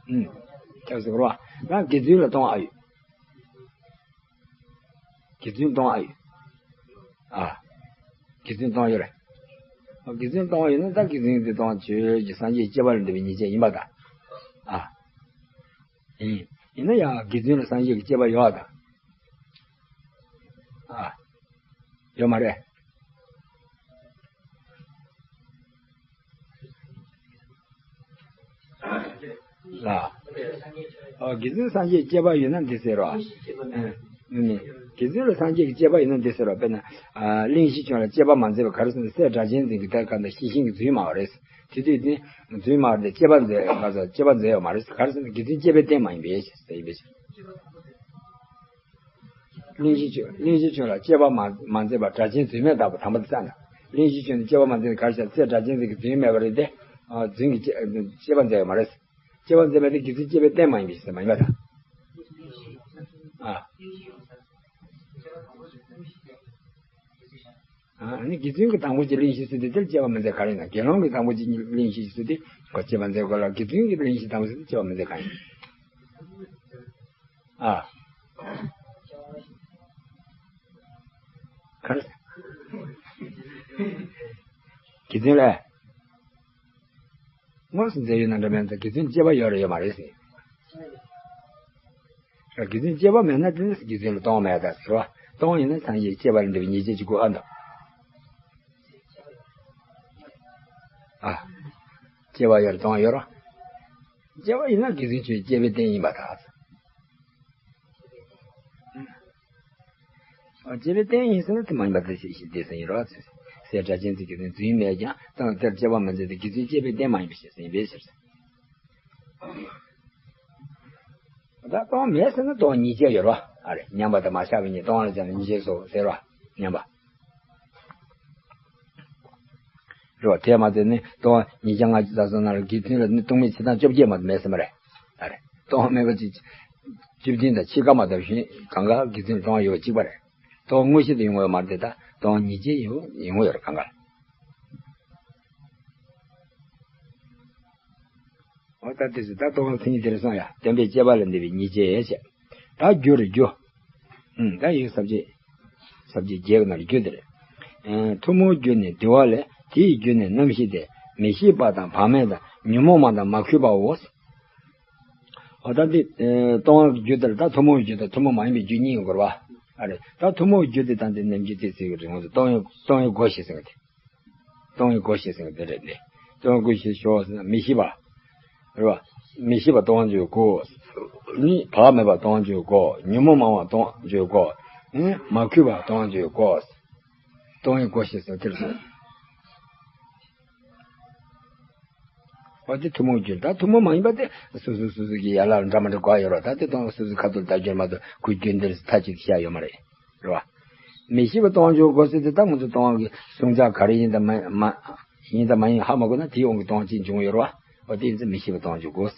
ཨུམ། ཁྱབ་ཟེར་བ། ད་དགེ་འདུན་ལ་སྟོང་པ་ཨ་ཡོད། དགེ་འདུན་སྟོང་པ་ཨ་ཡོད། ཨ། དགེ་འདུན་སྟོང་པ་ཡོད་རེད། དགེ་འདུན་སྟོང་པ་ཡོད་ན་ད་དགེ་འདུན་དེ་སྟོང་པ་ཆོས་ཀྱི་སངས་རྒྱས་སྤྱད་པ་ལས་འདས་པའི་ཉེས་བྱས་ཡིན་པ་དང་། ཨ། ཡིན། ཡིན་ན་ཡང་དགེ་འདུན་ལ་སངས་རྒྱས་ཀྱི་སྤྱད་པ་ཡོད་པ་དང་། ཨ། ཡོད་མ་རེད། ལ། ཨ། དགེ་འདུན་སངས་རྒྱས་སྤྱད་པ་ཡོད་ན་འདི་ཟེར་རོ། ཨ། ནི། དགེ་འདུན་ལ་སངས་རྒྱས་ཀྱི་སྤྱད་པ་ཡོད་ན་འདི་ཟེར་རོ། དཔེར་ན། ཨ། གླེང་གཞི་ཁྱོད་ལ་སྤྱད་པ་མ་མཛད་པ་ག་རེ་ཟེར་ན་སྲས་སྒྲ་གཅན་འཛིན་གྱི་ད་ག་འདྲ་ཤེས་བཞིན་གྱི་རྫུན་སྨྲ་བ་རེད། དེ་དུས་དེ་རྫུན་སྨྲ་བ་དེ་སྤྱད་པ་མཛད་ག་ས་སྤྱད་པ་མཛད་ཡོད་མ་རེད། ག་རེ་ཟེར་ན་དགེ་འདུན་སྤྱད་པའི་རྟེན་མ་ཡིན་པས་ཟེར་ཡིན་པས། གླེང་གཞི་ཁྱོད་གླེང་གཞི་ཁྱོད་ལ་སྤྱད་པ་མ་མ་མཛད་པ་སྒྲ་གཅན་རྫུན་སྨྲས་བཏགས་པ་དམ་པ་དེ་བསམ་ན། གླེང་གཞི་ཁྱོད་ནི་སྤྱད་པ་མ་མཛད་ག་རེ་བྱ་སྲས་སྒྲ་གཅན་འཛིན་གྱི་རྫུན་སྨྲས་པ་རེད་དེ། ཨ། རྫུན་གྱི་སྤྱད་སྤྱད་པ་མཛད་ཡོད་མ་རེད། སྤྱད་པ་མཛད་པ་དེ་དགེ་འདུན་སྤྱད་པའི་རྟེན་མ་ཡིན་པས་ཟེར་མ་ཡིན་པ་དང་། ཨ། ཨ་ནི་དགེ་འདུན་གྱི་དང་པོ་གྱི་གླེང་གཞི་ཟེར་དེ་དེར་སྤྱད་པ་མི་མཛད་ག་རེ་ཡིན་ན། དགེ་སློང་གི་དང་པོ་གྱི་གླེང་གཞི་ཟེར་དེ་ཁོ་སྤྱད་པ་མཛད་དགོས་ལ། དགེ་འདུན་གྱི་གླེང་གཞི་དང་པོ་ཟེར་དེ་སྤྱད་པ་མི་མཛད་ག་རེ་ཡིན། ཨ། ག་རེ། དགེ་འདུན་ལ། དངོས་སུ་མཛད་ཡོད་ན་འདྲ་མིན་ད་དགེ་འདུན་སྤྱད་པ་ཡོད་རེད་ཡོད་མ་རེད་ཟེར། དགེ་འདུན་སྤྱད་པ་མེད་ན་དེ་ནི་དགེ་འདུན་ལ་སྟོང་པ་མེད་ད་ཟེར་བ། སྟོང་པ་ཡིན་ན་སངས་རྒྱས་སྤྱད་པ་ལས་འདས་པའི་ཉེས་བྱས་ཀྱི་སྐུ་ཨ་འདུག། ཨ། སྤྱད་པ་ཡོད་རེད་སྟོང་པ་ཡོད་རེད། སྤྱད་པ་ཡིན་ན་དགེ་འདུན་ཆོས་སྤྱད་པའི་རྟེན་ཡིན་པ་ད། སྤྱད་པའི་རྟེན་ཡིན་ཟེར་ན་དེ་མ་ཡིན་པ་དེ་ཞིག་ཞིག་བསྡད་ས་ཡིན་རོགས། སྲས་སྒྲ་གཅན་འཛིན་གྱི་རྫུན་མེད་ཀྱང་ད་དེར་སྤྱད་པ་མ་མཛད་དེ་དགེ་འདུན་སྤྱད་པའི་རྟེན་མ་ཡིན་པ་ཞིག་ཟེར་ཡིན་པས་ཟེར། ད་སྟོང་མེད་ཟེར་ན་སྟོང་ཉིད་ཅན་ཡོད་རེད་བ། ཨ་རེད། མཉམ་པ་དང་མ་ཆགས་པའི་གཉིས། སྟོང་ལ་སྦྱར་ན་ཉིད་ཅན་སོགས་ཟེར་བ། མཉམ་པ་རེད་བ། དེ་མ་ཟད་ནི་སྟོང་ཉིད་ཅན་ལྔ་བཅུ་རྩ་གསུམ་ནང་ལ་དགེ་མཚན་ལ་ནི་སྟོང་མེད་ཕྱེད་དང་བཅོ་བརྒྱད་མ་གཏོགས་མེད་ཟེར་མ་རེད། ཨ་རེད། སྟོང་མེད་པ་ཅིག་བཅུ་བདུན་དང་ཕྱེད་ཀ་མ་གཏོགས་གཞན་གང་ག་དགེ་མཚན་སྟོང་ཡོད་པ་གཅིག་པ་རེད། སྟོང་དངོས་གཞི་དུ་ཡོང་བ་མ་རེད་དེ། ད་སྟོང་ཉིད་ཅན་ཡོད་ཡོང་གི་ཡོད་རེད་གང་ག་ལ། འོ་ད་དེ་ཚོ་ད་སྟོང་མཚན་ཉིད་དེར་སོང་ཡ། སྟོན་པའི་དཔྱད་པ་ལ་འདས་པའི་ཉིད་ཅན་ཡོད་ཅེས། ད་རྒྱུ་རེད་རྒྱུ། ཨུམ། ད་ཡིག་ས་བཅད། ས་བཅད་བརྒྱད་ཀྱི་ནང་རྒྱུ་དེ་རེད། ཨེ། ཐུན་མོང་རྒྱུ་ནི་འདུལ་བ་ལས། དེའི་རྒྱུ་ནི་རྣམ་བཞི་སྟེ། མི་ཤེས་པ་དང་བག་མེད་དང་ཉོན་མོངས་མ་དང་མ་གུས་པའོ། འོ་ད་འདི་ཨེ་སྟོང་པའི་རྒྱུ་དེར་ད་ཐུན་མོང་བའི་རྒྱུ་དང་ཐུན་མོང་མ་ཡིན་པའི་རྒྱུ་གཉིས་ཡོང་གི་རེད་བ། ཨ་རེད། ད་ཐུན་མོང་བའི་རྒྱུ་དེ་ད་འདི་རྣམ་འགྱུར་དེ་ཟེར་གི་རེད། ང་ཚོ་སྟོང་པའི་སྟོང་པའི་སྒོ་ཞེས་ཟེར་གི་དེ། སྟོང་པའི་སྒོ་ཞེས་ཟེར་བ་དེ་རེད་དེ། སྟོང་པའི་སྒོ་ཞེས་ཞུ་བ་ཟེར་ན་མི་ཤེས་པ། རེད་བ། མི་ཤེས་པ་སྟོང་པར་འཇོག་དགོས། ནི་བག་མེད་པ་སྟོང་པར་འཇོག་དགོས། ཉོན་མོངས་མང་བ་སྟོང་པར་འཇོག་དགོས། ཨེ། མ་གུས་པ་སྟོང་པར་འཇོག་དགོས། སྟོང་པའི་སྒོ་ཞེས་ཟེར་བ་དེ་རེད། འོ་དེ་ཐུན་མོང་རྒྱུ། ད་ཐུན་མོང་མ་ཡིན་པ་དེ་སོ་སོ་སོ་སོ་གི་ཡན་ལག་འདྲ་མི་འདྲ་གོ་ཡོད་རེད། ད་དེ་སྟོང་སོ་སོའི་ཁ་ཐུག་ལྟ་རྒྱུ་མ་གཏོགས་ཁོའི་རྒྱུན་དེར་མཐའ་གཅིག་ཏུ་བཞག་ཡོད་མ་རེད། རེད་བ། མི་ཤེས་པ་སྟོང་པར་འཇོག་དགོས་ཟེར་དུས། ད་ང་ཚོ་སྟོང་པ་གི་བཟུང་བྱ་ག་རེ་ཡིན་དང་མ་མ་ཡིན་དང་མ་ཡིན་ཧ་མ་གོ་ན་དེའི་དབང་གིས་སྟོང་པ་ཅིག་འབྱུང་ཡོད་རེད་བ། འོ་དེ་ཡིན་ཙང་མི་ཤེས་པ་སྟོང་པར་འཇོག་དགོས།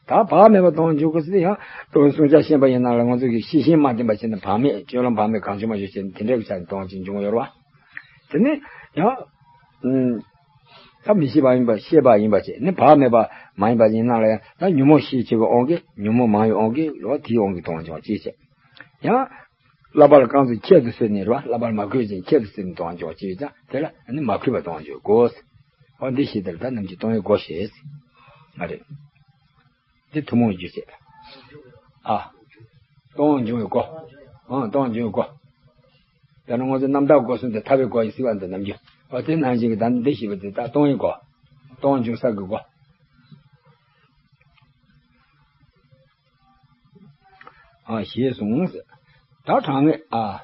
ད་བག་མེད་པ་སྟོང་པར་འཇོག་དགོས་ཟེར་དུས་ཡང་སྟོང་པའི་བཟུང་བྱ་ཤེས་པ་ཡིན་ན་ལ་ང་ཚོ་གི་ཤེས་བཞིན་མ་ལྡན་པ་བྱས་ན་བག་མེད་སྤྱོད་ལམ་བག་མེད་གང་བྱུང་མ་བྱུང་བྱས་ན་དེ་འདྲ་གི་ཆ་ནས་སྟོང་པ་ཅིག་འབྱུང་ཡོད་རེད་བ། དེ་ནས་ཡང་། ཨུམ། ད་མི་ཤེས་པ་ཡིན་པ་ཤེས་པ་ཡིན་པ་བྱས་ནས་བག་མེད་པ་མ་ཡིན་པ་ཡིན་ན་ལ་ཡང་ད་ཉོན་མོངས་ཤས་ཆེ་བའི་དབང་གིས། ཉོན་མོངས་མང་བའི་དབང་གིས་རེད་བ། དེའི་དབང་གིས་སྟོང་པར་འཇོག་ཅེས་བྱས། ཡང་། བསླབ་པ་ལ་རྐང་ཚུགས་ཁྱད་དུ་གསོད་ནས་རེད་བ། བསླབ་པ་ལ་མ་གུས་ཅིང་ཁྱད་དུ་གསོད་ནས་སྟོང་པར་འཇོག་ཅེས་བྱས། དེ་ལ་ནི་མ་གུས་པ་སྟོང་པར་འཇོག་དགོས། འོ་འདི་ཤེས་དེ་ལ་ད་རྣམ་འགྱུར་སྟོང་པའི་སྒོ་ཞེས། ཨ་རེད། འདི་ཐུན་མོང་རྒྱུ་བྱས། ཨ། སྟོང་པར་འབྱུང་བའི་སྒོ། ཨང་། སྟོང་པར་འབྱུང་བའི་སྒོ། དེ་ནི་ང་ཚོ་རྣམ་དག་སྒོ་གསུམ་དེ་ཐར་པའི་སྒོ་ཡིན་ཟེར་བ་འདི་རྣམ་འགྱུར། འོ་དེ་ནང་བཞིན་གྱི་ད་འདི་ཞེས་པ་དེ་ད་སྟོང་པའི་སྒོ། སྟོང་པར་འབྱུང་ས་གི་སྒོ། ཨ། ཞེས་གསུངས། ད་གྲངས་ངེས། ཨ།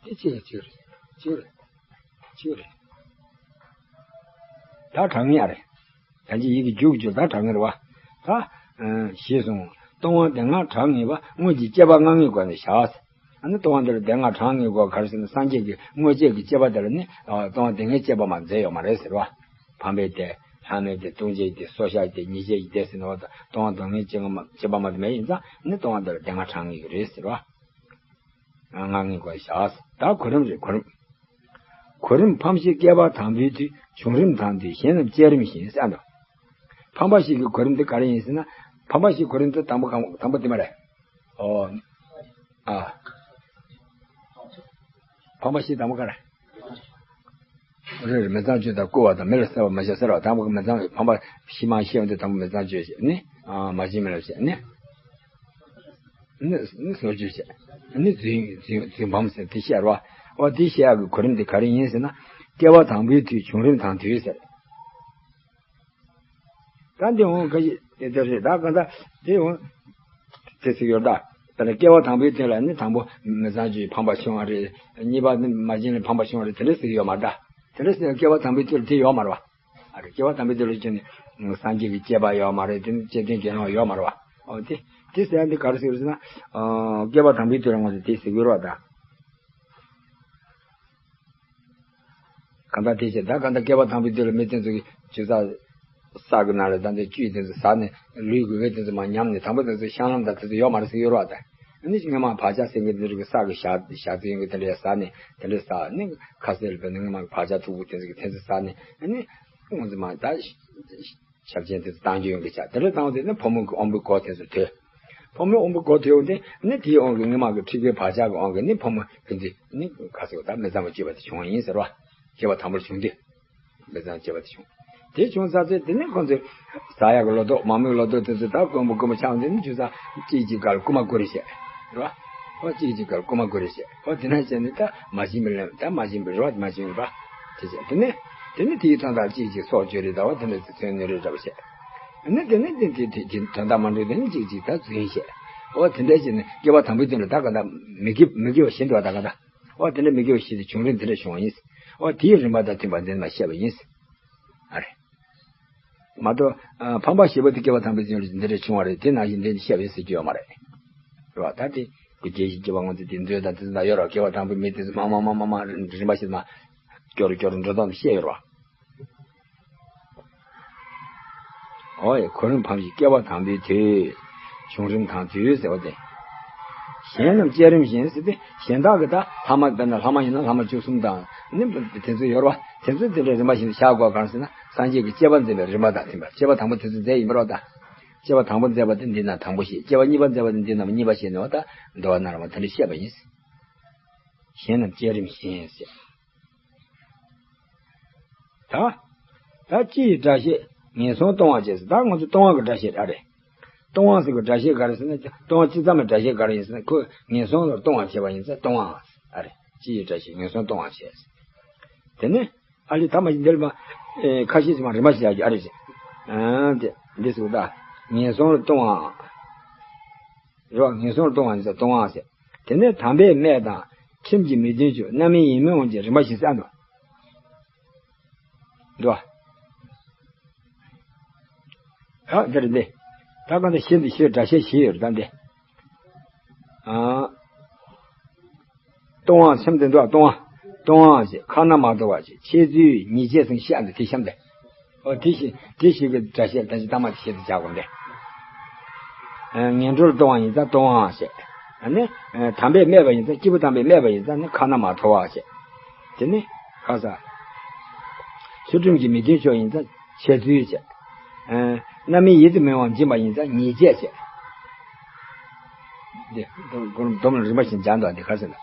དེ་གཅིག་རེད། གཅིག་རེད། གཅིག་རེད། གཅིག་རེད། ད་གྲངས་ངེས་རེད། ད་ཅི་ཡི་གེ་འཇུག་འཇུག་ད་གྲངས་ངེས་རེད་བ། ད། ཨ། ཞེས་གསུངས། སྟོང་པ་སྡེ་ལྔ་གྲངས་ངེས་པ། དངོས་ཀྱི་དཔྱད་པ་ལྔ་ངེས་སྒོ་ནས་བཞག། ཨ་ནི་སྟོང་པ་འདི་ལ་སྡེ་ལྔ་གྲངས་ངེས་སྒོ་ག་རེ་ཟེར་ན། སངས་རྒྱས་ཀྱི་དངོས་བྱས་ཀྱི་དཔྱད་པ་དེ་ལ་ནི། ཨ། སྟོང་པ་སྡེ་ལྔའི་དཔྱད་པ་མ་མཛད་ཡོད་མ་རེད་ཟེར་བ། ཕ་མའི་སྡེ། ལྷ་མོའི་སྡེ། ལྟུང་བྱེད་ཀྱི་སྡེ། སྲོག་ཆགས་ཀྱི་སྡེ། ཉེས་བྱས་ཀྱི་སྡེ་ཟེར་ནས། འོ་ད་སྟོང་པ་སྡེ་ལྔའི་དཔྱད་པ་མ་དཔྱད་པ་མ་དེ་མེད་ཡིན་ཙང་ནི་སྟོང་པ་འདི་ལ་སྡེ་ལྔ་གྲངས་ངེས་ཀྱི་རེད་ཟེར་བ། ལྔ་ངེས་སྒོ་བཞག། ད་གོ་རིམ་རེད། གོ་རིམ། གོ་རིམ། ཕམ་ཤེས་བསྐལ་པ་དང་པོའི་དུས། བྱུང་རིམ་དང་དུས། གཞན་རྣམས་བསྐྱེད་རིམ་བཞིན་ཟེར་འདུག། ཕམ་པ་ཞིག་གི་གོ་རིམ་དེ་ག་རེ་ཡིན་ཟེར་ན། ཕམ་པ་ཞིག་གོ་རིམ་དེ་དང་པོ་གང་། དང་པོ་དེ་མ་རེད། ཨོ། ཨ། ཕམ་པ་བཞི་དང་པོ་ག་རེ། རེད་རེད། མི་ཚངས་སྤྱོད་དང་རྐུ་བ་དང་། མི་ལ་གསོད་པ་མི་བྱ་ཟེར་བ། དང་པོ་མི་ཚངས། ཕམ་པ་བཞི་མ་ཤེས་པ་འདི་དང་པོ་མི་ཚངས་སྤྱོད་ནི། ཨ། མ་བྱིན་མི་ལ་བྱེད་ནི། ནི་ནི་བཟོ་བཅོས་བྱེད་ནི། རྫུན་རྫུན་རྫུན་ཕམ་ཟེར་དེ་བཤད་རོ། འོ་དེ་བཤད་ཡག་གི་གོ་རིམ་དེ་ག་རེ་ཡིན་ཟེར་ན། བསྐལ་པ་དང་པོའི་དུས། བྱུང་རིམ་དང་དུས་ཟེར། ད་འདི་འོང་ག་ཞིག་དེ་ལྟར་རེད། ད་ག་ད་དེ་འོང་དེ་ཟེར་ཡོད་ད། ད་ནི་བསྐལ་པ་དང་པོའི་དུས་ལ་ནི་དང་པོ་མི་ཚངས་སྤྱོད་ཕམ་པ་བྱུང་བ་རེད། གཉིས་པ་ནི་མ་བྱིན་ལ་ཕམ་པ་བྱུང་བ་རེད། དེ་འདྲ་ཟེར་ཡོད་མ་རེད་ད། དེ་འདྲ་ཟེར་བསྐལ་པ་དང་པོའི་དུས་ལ་དེ་ཡོད་མ་རེད་བ། ཨ་རེད། བསྐལ་པ་དང་པོའི་དུས་ལ་ཁྱོད་ནི་སངས་རྒྱས་ཀྱི་བསྐྱེད་པ་ཡོད་མ་རེད། དེ་ནི་བཅོམ་ལྡན་གྱི་ལོངས་ཡོད་མ་རེད་བ། ཨོ་དེ་དེ་ཟེར་ཡ་འདི་ག་རེ་ཟེར་ཟེར་ན། ཨ། བསྐལ་པ་དང་པོའི་དུས་ལ་ང་ཚོ་དེ་ཟེར་གྱི་ཡོད་རེད་བ་ད། གང་ལྟར་དེ་བྱས་ད་གང་ལྟར་བསྐལ་པ་དང་པོའི་དུས་ལ་མི་དེ་ཚོ་གི་ཆུ་ཚ་ས་གི་ནང་ལ་ད་འདི་བཅུད་དེ་ཚོ་ཟ་ནས། ལུས་ཀྱི་འོད་དེ་ཚོ་མར་ཉམས་ནས། དང་པོ་དེ་ཚོ་བཤང་ལམ་དང་དེ་ཚོ་ཡོད་མ་རེད་ཟེར་གྱི་ཡོད་རེད་བ་ད། ཨ་ནི་སྔོན་མ་བག་ཆགས་ཟེར་མཁན་དེ་ཚོ་གི་ས་གི་ཞག་ཞག་ཚོད་ཡོང་གི་དེ་འདྲ་ཟ་ནས། དེ་འདྲ་ཟ་ནས་ཁ་ཟས་ལ་བབས་ནས་སྔོན་མ་བག་ཆགས་མཐུག་པོ་དེ་ཚོ་གི་དེ་ཚོ་ཟ་ནས། ཨ་ནི་ང་ཚོ་མ་ད་ཞབས་ཆེན་དེ་ཚོ་བཏང་རྒྱུ་ཡོང་གི་ཆགས། དེ་འདྲ་བཏང་བ་དེ་ནི་ཕོ་མོ་གི་དབང་པོའི་སྒོ་དེ་ཚོ་དོད། ཕོ་མོའི་དབང་པོའི་སྒོ་དོད་ཡོང་དུས་ནི་དེའི་དབང་གིས་སྔོན་མ་གི་འཁྲིས་ཀའི་བག་ཆགས་ཀྱི་དབང་གིས་ནི་ཕོ་མོ་ཕན་ཚུན་ནི་ག་ཟེར་བ་ད་མི་གཙང་བ་སྤྱོད་པ་དེ་བྱུང་བ་ཡིན་ཟེར་བ། སྐྱེ་བ་དང་པོར་བྱུང་དུས། མི་གཙང་སྤྱོད་པ་དེ་བྱུང་། དེ་བྱུང་ཚར་ཚེ་དེ་ནི་ཁོང་ཚོས་ཟ་ཡག་གི་ལོ་ཏོག་མ་རྨོས་ལོ་ཏོག་དེ་ཚོ་ད་རྐུན་པོ་རྐུན་མ་ཆགས་དེ་ནི་ཆུ་ཚ་གཅིག་གཅིག་གར་རྐུ་མ་རྐུ་རེ་བྱས། རེད་བ། ཨོ་གཅིག་གཅིག་གར་རྐུ་མ་རྐུ་རེ་བྱས། ཨོ་དེ་ན་བྱས་ནས་ད་མ་བྱིན་པའི་ལན། ད་མ་བྱིན་པའི་རེད་བ། མ་བྱིན་པ་དེ་བྱས། དེ་ནས་དེ་ནི་དེའི་དོན་དག་གཅིག་གཅིག་སྲོག་གཅོད་རེས་འདྲ་བ། དེ་འདྲ་ཚོ་མཚོན་ནི་རེད་འདྲ་བ་བྱས། ནི་དེ་ནི་དེ་དེ་དེ་དེ་དོན་དག་མ་འགྲུབ་དེ་ནི་གཅིག་གཅིག་ད་རྫུན་བྱས། ཨོ་དེ་འདྲ་བྱས་ནས་བསྐལ་པ་དང་པོའི་དོན་ལ་ད་ག་ད་མི་དགེ་མི་དགེ་བ་བཞི་འདུག་བ། ད་ག་ད། ཨོ་དེ་འདྲ་མི་དགེ་བ་བཞི་དེ་བྱུང་རིམ་དེ་འདྲ་བྱུང་བ་ཡིན། ཨོ་དེའི་རིམ་པ་དང་མཐུན་པ་འདི་ནས་མ་བཤད་པ་ཡིན། ཨ་རེ། མ་གཏོགས་ཨ་ཕམ་པ་བཞི་པོ་དེ་སྐྱེ་བ་དང་པོའི་རྒྱུ་འབྲས་འདི་འདྲ་བྱུང་བ་རེད། དེ་ནང་བཞིན་འདི་བཤད་པའི་ཟེར་རྒྱུ་ཡོད་མ་རེད། རེད་བ། ད་དེ་ཀུན་བརྒྱད་བཞི་སྐྱེ་བ་ང་ཚོ་དེ་མཛོད་དང་དེ་ཚོ་ན་ཡོད་ར། སྐྱེ་བ་དང་པོའི་མི་དེ་ཚོ་མ་མ་མ་མ་མ་རིམ་པ་བཞིན་མ་སྐྱོ་རུ་སྐྱོ་རུ་འགྲོ་སྟངས་བཤད་ཡོད་ར། འོ་ཡ། གོ་རིམ་ཕམ་བཞི་སྐྱེ་བ་དང་པོའི་དུས། བྱུང་རིམ་དང་དུས་ཟེར་བ་དེ། གཞན་རྣམས་སྐྱེ་རིམ་བཞིན་ཟེར་ཏེ། གཞན་དག་གི་ད་ལྷག་མ་དཔེར་ན་ལྷག་མ་ཡིན་ན་ལྷག་མ་བཅུ་གསུམ་དང་ནི་དེ་ཚོ་ཡོད་ར་བ། དེ་ཚོ་དེ་འདྲའི་རིམ་པ་བཞིན་དུ་བཞག་དགོས་གང་ཟེར་ན། སངས་རྒྱས་ཀྱི་སྐྱེ་བ་འཛིན་པའི་རིམ་པ་དང་མཐུན་པ། སྐྱེ་བ་དང་པོ་དེ་ཚོ་མཛད་ཡིན་པ་ར་བ་ད། སྐྱེ་བ་དང་པོ་མཛད་པ་དེ་འདི་ན་དང་པོ་བཤད། སྐྱེ་བ་གཉིས་པ་མཛད་པ་དེ་འདི་ན་གཉིས་པ་བཤད་ནས་བ་ད་འདུལ་བ་ནང་ལ་མ་དེ་འདྲ་བཤད་པ་ཡིན། གཞན་རྣམས་སྐྱེ་རིམ་བཞིན་ཟེར། ད། ད་སྤྱི་ཡི་སྒྲ་བཤད་ངན་སོང་སྟོང་བ་བྱས་ཟེར། ད་ང་ཚོ་སྟོང་བ་གི་སྒྲ་བཤད་ར་རེད། སྟོང་བ་ཟེར་གི་སྒྲ་བཤད་ག་རེ་ཟེར་ན། སྟོང་བ་སྤྱི་ཙམ་གྱི་སྒྲ་བཤད་ག་རེ་ཡིན་ཟེར་ན། ཁོས་ངན་སོང་ལ་སྟོང་བ་བྱས་པ་ཡིན་ཙང་སྟོང་བ་ཟེར། ཨ་རེ། སྤྱི་ཡི་སྒྲ་བཤད་ངན་སོང་སྟོང་བ་བྱས་ཟེར། དེ་ནས་ཨ་ལི་ཐ་མ་ཞིག་འདིར་མ་ཨེ་ཁ་ཤས་ཤིག་མ་རིམ་པ་ཞིག་བྱ་རྒྱུ་ཨ་རེ་ཞིག་ཨ་དེ་འདི་ཟེར་གི། ད་ངན་སོང་ལ་སྟོང་བ། རེད་བ། ངན་སོང་ལ་སྟོང་བ་ཡིན་ཙང་སྟོང་བ་ཟེར། དེ་ནས་དམ་པའི་སྨད་དང་ཁྲིམས་ཀྱི་མི་མཐུན་ཕྱོགས། རྣམ་སྨིན་ཡིད་མི་དབང་བཅས་རིམ་པ་བཞིན་གསལ་འདུག་འདུག་བ། ད་འདིར་འདི། ད་ག་འདི་བཞི་འདི་བཞི་སྒྲ་བཤད་བཞི་ཡོད་རེད། ད་འདི། ཨ། སྟོང་བ་སེམས་དེ་འདུག་སྟོང་བ། སྟོང་བ་ཞེས་ཁ་ན་མ་ཐོ་བ་ཞེས་འཆད་ཚུལ་ཉེས་བྱས་སུ་བཤད་འདུག་དེ་གཤམ་དེ། ཨོ་དེ་བཞིན་དེ་བཞིན་གྱི་སྒྲ་བཤད་ད་ཅི་ལྟ་མ་དེ་བཤད་དུ་བྱ་དགོས་འདི། ཨ། ངན་འགྲོར་ལྟུང་བ་ཡིན་ཙང་ལྟུང་བ་ཞེས། ཨ་ནི། ཨ། དམ་པས་སྨད་པ་ཡིན་ཙང་། སྐྱེས་བུ་དམ་པས་སྨད་པ་ཡིན་ཙང་ནི་ཁ་ན་མ་ཐོ་བ་ཞེས། དེ་ནི་ཁ་ས། ཚུལ་ཁྲིམས་ཀྱི་མི་མཐུན་ཕྱོགས་ཡིན་ཙང་འཆད་ཚུལ་ཞེས། ཨ། རྣམ་སྨིན་ཡིད་དུ་མི་འོང་སྦྱིན་པ་ཡིན་ཙང་ཉེས་བྱས་ཞེས། འདི་སྡོམ་སྡོམ་ལ་རིམ་པ་བཞིན་སྦྱར་འདུག་འདི་ག་ཟེར་ན།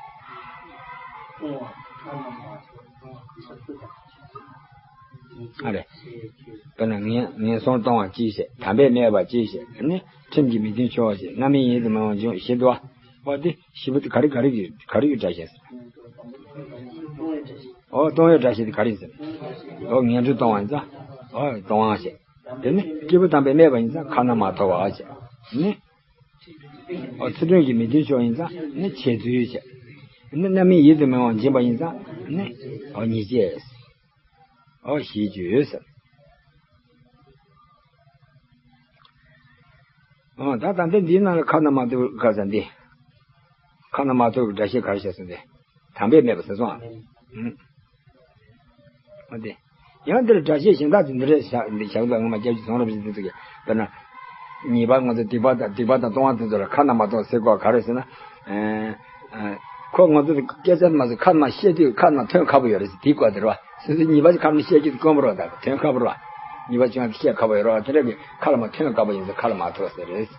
ཨ་རེ། དཔེར་ན་ངན་ངན་སོང་སྟོང་བ་གཅིག་བྱས། དམ་པས་སྨད་པ་གཅིག་བྱས། ནི་ཁྲིམས་ཀྱི་མི་མཐུན་ཕྱོགས་བྱས། རྣམ་སྨིན་ཡིད་དུ་མི་འོང་སྦྱིན་བཞི་འདུག་བ། དེ་བཞི་པོ་དེ་ག་རེ་ག་རེ་གི་ག་རེ་གི་སྒྲ་བཤད་ཟེར། ཨོ་སྟོང་བའི་སྒྲ་བཤད་དེ་ག་རེ་ཟེར། ཨོ་ངན་འགྲོར་ལྟུང་བ་ཡིན་ཙང་། ཨོ་ལྟུང་བ་བྱས། དེ་ནི་སྐྱེས་བུ་དམ་པས་སྨད་པ་ཡིན་ཙང་ཁ་ན་མ་ཐོ་བ་བྱས། ནི། ཨོ་ཚུལ་ཁྲིམས་ཀྱི་མི་མཐུན་ཕྱོགས་ཡིན་ཙང་ནི་འཆད་ཚུལ་བྱས། ནི་རྣམ་སྨིན་ཡིད་དུ་མི་འོང་སྦྱིན་པ་ཡིན་ཙང་ནི། ཨོ་ཉེས་བྱས། ཨོ་ཞེས་བརྗོད་ཟེར། ཨོ་ད་ད་འདི་འདིའི་ནང་ལ་ཁ་ན་མ་ཐོ་ག་ཟེར་འདི། ཁ་ན་མ་ཐོ་གི་སྒྲ་བཤད་ག་རེ་བྱས་སོང་འདི། དམ་པས་སྨད་པ་ཟེར་སོང་ཨ། ཨ་དེ། ཡང་འདིར་སྒྲ་བཤད་གཞན་དག་ཅིག་འདི་རེད་བཞག་འདི་བཞག་འདུག་སྔོན་མ་སྐྱབས་རྗེ་ཚོང་རབ་རྗེ་དེ་ཚོ་གིས་དཔེར་ན། ཉེས་པ་ང་ཚོ་སྡིག་པ་དང་སྡིག་པ་དང་ལྟུང་བ་དེ་ཚོ་ལ་ཁ་ན་མ་ཐོ་ཟེར་དགོས་ག་རེ་ཟེར་ན། ཨ་ཨ་ཁོ་ང་ཚོ་སྐད་ཆ་མ་ཟེར་ཁ་ན་བཤད་དུས་ཁ་ན་ཐོན་ཁག་པོ་ཡོད་རེད་ཟེར་དེའི་སྐོར་དེ་རེད་བ། སོ་སོའི་ཉེས་པ་ཅིག་ཁ་ན་བཤད་རྒྱུ་དེ་དཀོན་པོ་རེད་བ། ད་ཐོན་ཁག་པོ་རེད་བ། ཉེས་པ་བྱུང་བ་དེ་བཤད་ཁག་པོ་ཡོད་རེད་བ། དེ་འདྲ་གི་ཁ་ལ་མ་ཐོན་ཁག་པོ་ཡིན་ཙང་ཁ་ལ་མ་ཐོ་ཟེར་རེད།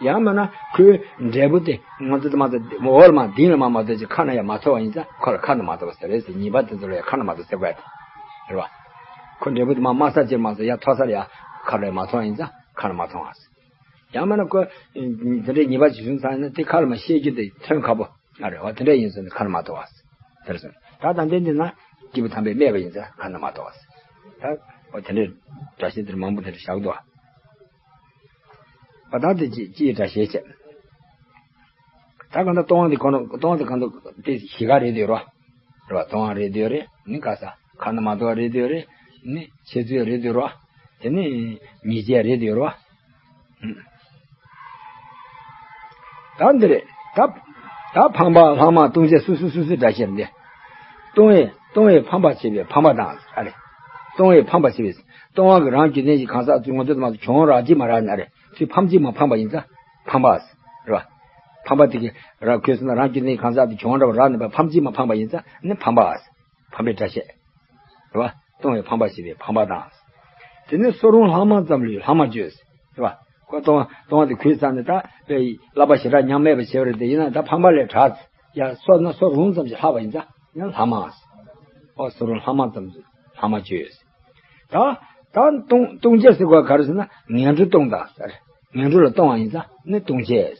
ཡང་མིན་ན་ཁོའི་འབྲས་བུ་དེ་ང་ཚོ་དེ་མ་ཚད་འོག་ལ་མ་ལྡིང་ལ་མ་མ་ཚོད་ཅིག་ཁ་ན་ཡང་མ་ཐོ་བ་ཡིན་ཙང་ཁོ་ལ་ཁ་ན་མ་ཐོ་བ་ཟེར་རེད་ཟེར། ཉེས་པ་དེ་ཚོ་ལ་ཡང་ཁ་ན་མ་ཐོ་ཟེར་དགོས་ཡ་དེ་རེད་བ། ཁོ་འབྲས་བུ་དེ་མ་དམའ་ས་ཅིག་མ་ཚོད་ཡང་མཐོ་སར་ཡང་ཁ་ལ་ཡང་མ་ཐོ་བ་ཡིན་ཙང་ཁ་ན་མ་ཐོ་བ་ཟེར། ཡང་མིན་ན་ཁོ་དེ་འདྲའི་ཉེས་པ་ཅིག་བྱུང་ཚར་ན་དེ་ཁ་ལ་མ་བཤད་རྒྱུ་དེ་ཐོན་ཁག་པོ་ཨ་རེད་བ། དེ་འདྲ་ཡིན་ཙང་ཁ་ན་མ་ཐོ་བ་ཟེར་རེད་ཟེར། ད་ད་འདི་འདི་ན་སྐྱེས་བུ་དམ་པས་སྨད་པ་ཡིན་ཙང་ཁ་ན་མ་ཐོ་བ་ཟེར། ད་འོ་དེ་འདྲའི་སྒྲ་བཤད་དེ་མང་པོ་དེ་འདྲ་བཞག་འདུག་བ། ཨ་ད་དེ་ཅི་ཅི་ཡི་སྒྲ་བཤད་བྱས། ད་གང་ལྟར་ལྟུང་བ་འདི་གང་ལྟར་ལྟུང་བ་འདི་གང་ལྟར་དེ་བཞི་ཀ་རེད་དེ་རོ། རེད་བ། ལྟུང་བ་རེད་དེ་རེད། ནི་ག་ས་ཁ་ན་མ་ཐོ་བ་རེད་དེ་རེད། ནི་འཆད་ཚུལ་རེད་དེ་རོ། དེ་ནི་ཉེས་བྱས་རེད་དེ་རོ། ད་འདི་རེད། ད་ད་ཕམ་པ་ལྷག་མ་ལྟུང་བྱེད་སོ་སོ་སོ་སོའི་སྒྲ་བཤད་འདི། ལྟུང་བས་ལྟུང་བས་ཕམ་པ་བྱེད་པའི་ཕམ་པ་དང་ཨ་རེད། ལྟུང་བས་ཕམ་པ་བྱེད་པའི་ལྟུང་བ་གི་རང་རྒྱུ་ལྡན་གྱི་གང་ཟག་ཚུལ་ངོ་ཚོད་མ་ཚོད་གྱོང་རག་ཅིག་མ་རག་ནི་ཨ་རེད། ཚུལ་ཕམ་གཅིག་མ་ཕམ་པ་ཡིན་ཙང་ཕམ་པ་རེད་བ། ཕམ་པ་དེ་གི་ར་ཁོས་སོང་ན་རང་རྒྱུ་ནི་གང་ཟག་དེ་གྱོང་འདྲ་བ་རག་ནས་པ་ཕམ་གཅིག་མ་ཕམ་པ་ཡིན་ཙང་ནི་ཕམ་པ། ཕམ་པའི་སྒྲ་བཤད། རེད་བ། ལྟུང་བས་ཕམ་པ་བྱེད་པའི་ཕམ་པ་དང་། དེ་ནས་སོ་རུང་ལྷག་མ་ཙམ་ལུས་ལྷག་མ་བཅོས། རེད་བ། ཁོ་ལྟུང་ལྟུང་བ་དེ་གོས་ཚར་ནས་ད་པའི་བསླབ་པ་ཞེ་དྲག་ཉམས་མེད་པ་བྱས་པ་རེད་དེ་ཡིན་ན་ད་ཕམ་པ་ལས་དྲག་ཡ་སོ་ན་སོ་རུང་ཙམ་ཞིག་ལྷག་པ་ཡིན་ཙང་ཡང་ལྷག་མ། ཨོ་སོ་རུང་ལྷག་མ་ཙམ་ལྷག་མ་བཅོས། ད་ད་ལྟུང་ལྟུང་བྱེད་ཟེར་བ་ག་རེ་ཟེར་ན་ངན་འགྲོ་ལྟུང་དང་ཟེར། ངན་འགྲོ་ལ་ལྟུང་བ་ཡིན་ཙང་ནི་ལྟུང་བྱེད།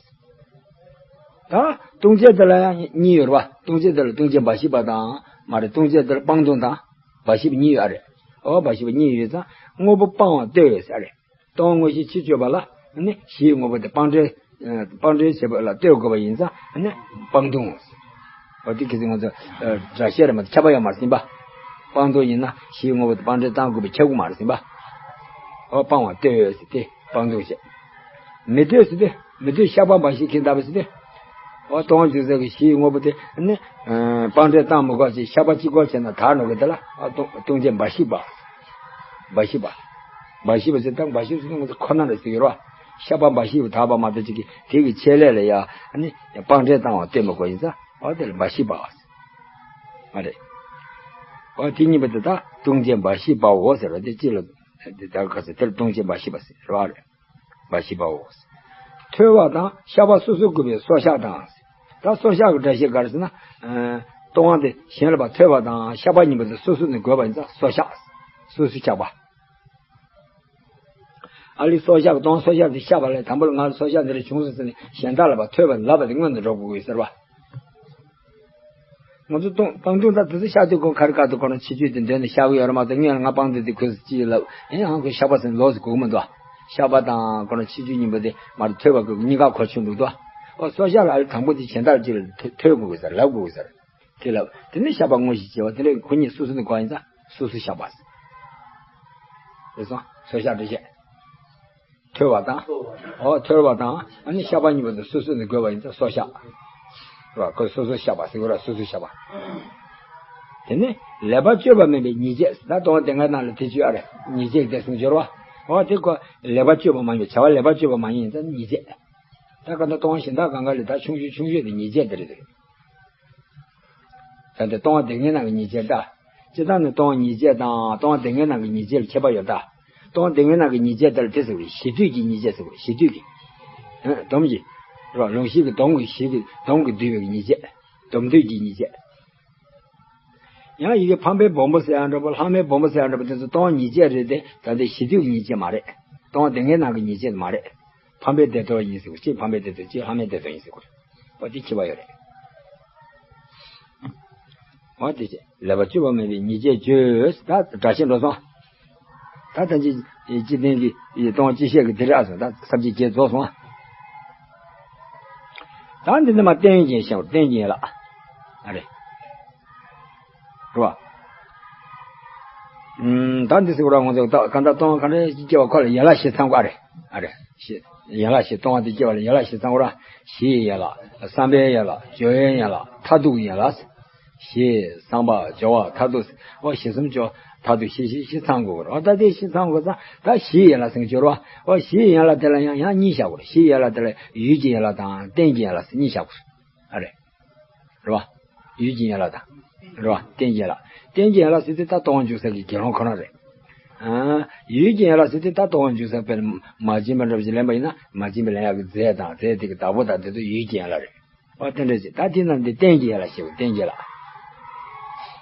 ད་ལྟུང་བྱེད་དེ་ལ་ཡང་གཉིས་ཡོད་རེད་བ། ལྟུང་བྱེད་དེ་ལ་ལྟུང་བྱེད་འབའ་ཞིག་པ་དང་མ་རེད། ལྟུང་བྱེད་དེ་ལ་སྤང་ལྟུང་དང་འབའ་ཞིག་པ་གཉིས་ཡོད་རེད། ཨོ་འབའ་ཞིག་པ་གཉིས་ཡོད་ཙང་དངོས་པོ་སྤང་བ་ལྟོས་ཡོད་ཟེར་རེད། སྟོང་དངོས་གཞི་ཕྱིར་བཅོས་པ་ལ་ནི་གཞིའི་དངོས་པོ་དེ་སྤང་འདྲེན། ཨ་སྤང་འདྲེན་བྱེད་པ་ལ་ལྟོས་དགོས་པ་ཡིན་ཙང་ནི་སྤང་ལྟུང་། འོ་དེ་ཁྱེད་ཚོས་ང་ཚོ་ཨ་སྒྲ་བཤད་རེད་མ་གཏོགས་ཁྱབ་པ་ཡོད་མ་རེད་ཟིན་པ། སྤང་ལྟུང་ཡིན་ན་གཞིའི་དངོས་པོ་དེ་སྤང་འདྲེན་བཏང་དགོས་པའི་ཁྱབ་ཀྱི་མ་རེད་ཟིན་པ། ཨོ་སྤང་བ་ལྟོས་ཟེར་ཏེ་སྤང་ལྟུང་བྱེད། མི་ལྟོས་ཟེར་ཏེ་མི་ལྟོས་བཤགས་པ་འབའ་ཞིག་གིས་འདག་པ་ཟེར་ཏེ། ཨོ་སྟོང་པ་རྒྱུ་གསུམ་གྱི་གཞིའི་དངོས་པོ་དེ་ནི། སྤང་བྱ་བཏང་མི་དགོས་ཅིག་བཤགས་པ་གཅིག་པོ་བྱས་ན་དག་འགྲོ་གི་དེ་ལ་ཨོ་ལྟུང་ལྟུང་བྱེད་འབའ་ཞིག་པ། འབའ་ཞིག་པ། འབའ་ཞིག་པ་ཟེར་ད་འབའ་ཞིག་ཟེར་ན་ཁོ་ན་རེ་ཟེར་གྱི་རེད་བ། བཤགས་པ་འབའ་ཞིག་པ་དག་པ་མ་གཏོགས་ཅིག་གིས་དེ་གི་ཆེད་ལས་ལ་ཡ་ནི་སྤང་བྱ་བཏང་བ་ལྟོས་མི་དགོས་ཡིན་ཙང་ཨོ་དེ་ལ་འབའ་ཞིག་པ། མ་རེད། ཨོ་དེ་གཉིས་པོ་དེ་དག་ལྟུང་བྱེད་འབའ་ཞིག་པའོ་ཟེར་བ་དེ་ཅི་ལ། དེ་ལྟར་ག་ཚོད་དེར་ལྟུང་བྱེད་འབའ་ཞིག་པ་ཟེར་བ་རེད། འབའ་ཞིག་པའོ། ཐོས་པ་དང་བཤགས་པ་སོ་སོར་གོམས་པའི་སོར་བཤགས་དང་། ད་སོར་བཤགས་ཀྱི་སྒྲ་བཤད་ག་རེ་ཟེར་ན། ལྟུང་བ་དེ་གཞན་ལ་ཕར་ཐོས་པ་དང་བཤགས་པ་གཉིས་པོ་དེ་སོ་སོ་ནས་དགོས་པ་ཡིན་ཙང་སོར་བཤགས། སོ་སོར་བཤགས་པ། ཨ་ལི་སོར་བཤགས་ཀྱི་ལྟུང་བ་སོར་བཤགས་དེ་བཤགས་པ་ལས་དང་པོ་ལ་ང་ལ་སོར་བཤགས་འདི་འདྲ་བྱུང་སོང་ཟེར་ནས་གཞན་དག་ལ་ཕར་ཐོས་པ་ལབ་པ་དེ་སྔོན་དུ་འགྲོ་དགོས་ཀྱི་ཟེར་བ། ང་ཚོ་སྤང་སྤང་ལྟུང་ད་དེ་ཚོ་བཤགས་དུས་ཁོ་ཁ་རི་ཁ་ཐུག་ཁོ་རང་ཆེད་སྤྱོད་དེ་འདོན་ནས་བཤགས་ཀྱི་ཡོད་རེད་མ་གཏོགས་ངས་ང་སྤང་ལྟུང་དེ་ཁོས་ཅི་ལབ་ཨེ་ཧང་ཁོས་བཤགས་པ་ཟེར་ལོགས་སུ་གོ་གི་མི་འདུག་བཤགས་པ་དང་ཁོ་རང་ཆེད་སྤྱོད་གཉིས་པོ་དེ་མར་ཐོས་པ་གི་གཉིས་ཀ་གོ་ཆོད་འདུག་དོ། ཨོ་སོར་བཤགས་ལ་ཨ་ལི་དང་པོ་དེ་གཞན་དག་ཅིག་ལ་ཐོས་དགོས་ཀྱི་ཟེར་ལབ་དགོས་ཀྱི་ཟེར། དེ་ལབ་དེ་ནས་བཤགས་པ་དངོས་གཞི་བྱེད་པ་དེ་འདྲ་ཁོ་གཉིས་སོ་སོ་ནས་གོ་ཡིན་ཙང་སོ་སོར་བཤགས་པ་ཟེར། རེད་སོང་སོར་བཤགས་འདི་བཤད། ཐོས་པ་དང་། ཨོ་ཐོས་པ་དང་ཨ་ནི་བཤགས་པ་གཉིས་པོ་དེ་སོ་སོ་ནས་དགོས་པ་ཡིན་ཙང་སོར་བཤགས། རེད་བ་ཁོས་སོ་སོར་བཤགས་པ་ཟེར་གོ་ར་སོ་སོར་བཤགས་པ། དེ་ནས་ལེགས་པར་དཔྱོད་པ་མིན་པའི་ཉེས་བྱས་ད་ལྟུང་བ་སྡེ་ལྔའི་ནང་ལ་དེ་བཅུ་ཨ་རེ་ཉེས་བྱས་དེ་གསུངས་སྦྱོར་བ། ཨོ་དེ་ཁོ་ལེགས་པར་དཔྱོད་པ་མ་ཡིན་པའི་བྱ་བ་ལེགས་པར་དཔྱོད་པ་མ་ཡིན་ཙང་ཉེས་བྱས། ད་ག་ད་ལྟུང་བ་གཞན་དག་གང་ག་ལས་ད་ཆུང་ཤོས་ཆུང་ཤོས་དེ་ཉེས་བྱས་དེ་རེད་དེ། ད་ལྟ་ལྟུང་བ་སྡེ་ལྔའི་ནང་གི་ཉེས་བྱས་ད། སྤྱིར་བཏང་ནི་ལྟུང་བ་ཉེས་བྱས་དང་ལྟུང་བ་སྡེ་ལྔའི་ནང་གི་ཉེས་བྱས་ལ་ཁྱད་པར་ཡོད་ད། ལྟུང་བ་སྡེ་ལྔའི་ནང་གི་ཉེས་བྱས་དེ་ལ་དེ་ཟེར་བ་རེད་གཞི་དུས་ཀྱི་ཉེས་བྱས་ཟེར་བ་རེད་གཞི་དུས་ཀྱི། ཨ་སྡོམ་གྱི། རེད་བ་ལུང་གཞི་གི་སྡོམ་གྱི་གཞི་གི་སྡོམ་གྱིས་བསྡུས་པའི་ཉེས་བྱས། སྡོམ་དུས་ཀྱི་ཉེས་བྱས། ཡང་ཡི་གེ་ཕམ་པའི་སྦོམ་པོ་ཟེར་ཡང་འདྲ་པོ་ལྷག་མའི་སྦོམ་པོ་ཟེར་ཡང་འདྲ་པོ་དེ་ཚོ་ལྟུང་བ་ཉེས་བྱས་རེད་དེ་ད་ལྟའི་གཞི་དུས་ཀྱི་ཉེས་བྱས་མ་རེད། ལྟུང་བ་སྡེ་ལྔའི་ནང་གི་ཉེས་བྱས་མ་རེད། ཕམ་པའི་བདེ་ཏོག་ཡིན་ཟེར་གོ་གཅིག་ཕམ་པའི་བདེ་ཏོག་གཅིག་ལྷག་མའི་བདེ་ཏོག་ཡིན་ཟེར་གོ་འོ་དེ་ཁྱད་པར་ཡོད་རེད། འོ་དེ་ཅི་ལེགས་པར་དཔྱོད་པ་མིན་པའི་ཉེས་བྱས་བརྗོད་ད་སྒྲ་བཤད་འགྲོ་སོང་། ད་ད་ཅི་ཅི་ལྟན་གྱི་ཡི་སྟོང་ཅི་བཤད་ཀྱི་དེ་རེད་ཨ་སོང་ད་ས་བཅད་བརྒྱད་རྫོགས་སོང་། ད་འདི་ནི་མ་བསྟན་གྱི་ཤེས་བསྟན་གྱི་ཡིན་ལ་ཨ་རེད། རེད་བ། ད་འདི་ཟེར་བ་ང་ཚོ་ད་གང་ལྟར་སྟོང་གང་འདྲ་སྐྱེ་བ་ཁོ་ལ་ཡན་ལག་བཞི་ཚང་བ་རེད་ཨ་རེད། ཡན་ལག་བཞི་སྟོང་བ་དེ་སྐྱེ་བ་ལ་ཡན་ལག་བཞི་ཚང་བ་ར་གཞི་ཡི་ཡན་ལག་བསམ་པའི་ཡན་ལག་སྦྱོར་བའི་ཡན་ལག་མཐར་ཐུག་གི་ཡན་ལག་གཞི་བསམ་པ་སྦྱོར་བ་མཐར་ཐུག་ཨོ་བཞི་གསུམ་སྦྱོར་མཐར་ཐུག་བཞི་བཞི་བཞི་ཚང་དགོས་རེད་ཨོ་ད་དེ་བཞི་ཚང་དགོས་ཙང་ད་གཞི་ཡི་ཡན་ལག་ཟེར་གྱི་སྦྱོར་བ་ཨོ་གཞི་ཡི་ཡན་ལག་དེ་ལ་ཡང་ཡང་གཉིས་བཞག་དགོས་རེད་གཞི་ཡི་ཡན་ལག་དེ་ལ་ཡུལ་གྱི་ཡན་ལག་དང་རྟེན་གྱི་ཡན་ལག་ཟེར་གཉིས་བཞག་དགོས་རེད། ཨ་རེད། རེད་བ། ཡུལ་གྱི་ཡན་ལག་དང་། རེད་བ། རྟེན་གྱི་ཡན་ལག་རྟེན་གྱི་ཡན་ལག་ཟེར་དུས་ད་ལྟུང་བ་འཇུག་ས་ཀྱི་དགེ་སློང་ཁོ་ན་རེད། ཨ། ཡུལ་གྱི་ཡན་ལག་ཟེར་དུས་ད་ལྟུང་བ་འཇུག་ས་དཔེར་མ་བྱིན་པ་འདྲ་བ་ཞིག་ལེན་པ་ཡིན་ན་མ་བྱིན་པ་ལེན་ཡག་གི་རྫས་དང་རྫས་དེ་གི་བདག་པོ་དང་དེ་ཚོ་ཡུལ་གྱི་ཡན་ལག་རེད། ཨ་དེ་འདྲ་ཞིག་ད་དེ་རྣམས་དེ་རྟེན་གྱི་ཡན་ལག་ཞེས་པ་རྟེན་གྱི་ཡན་ལག་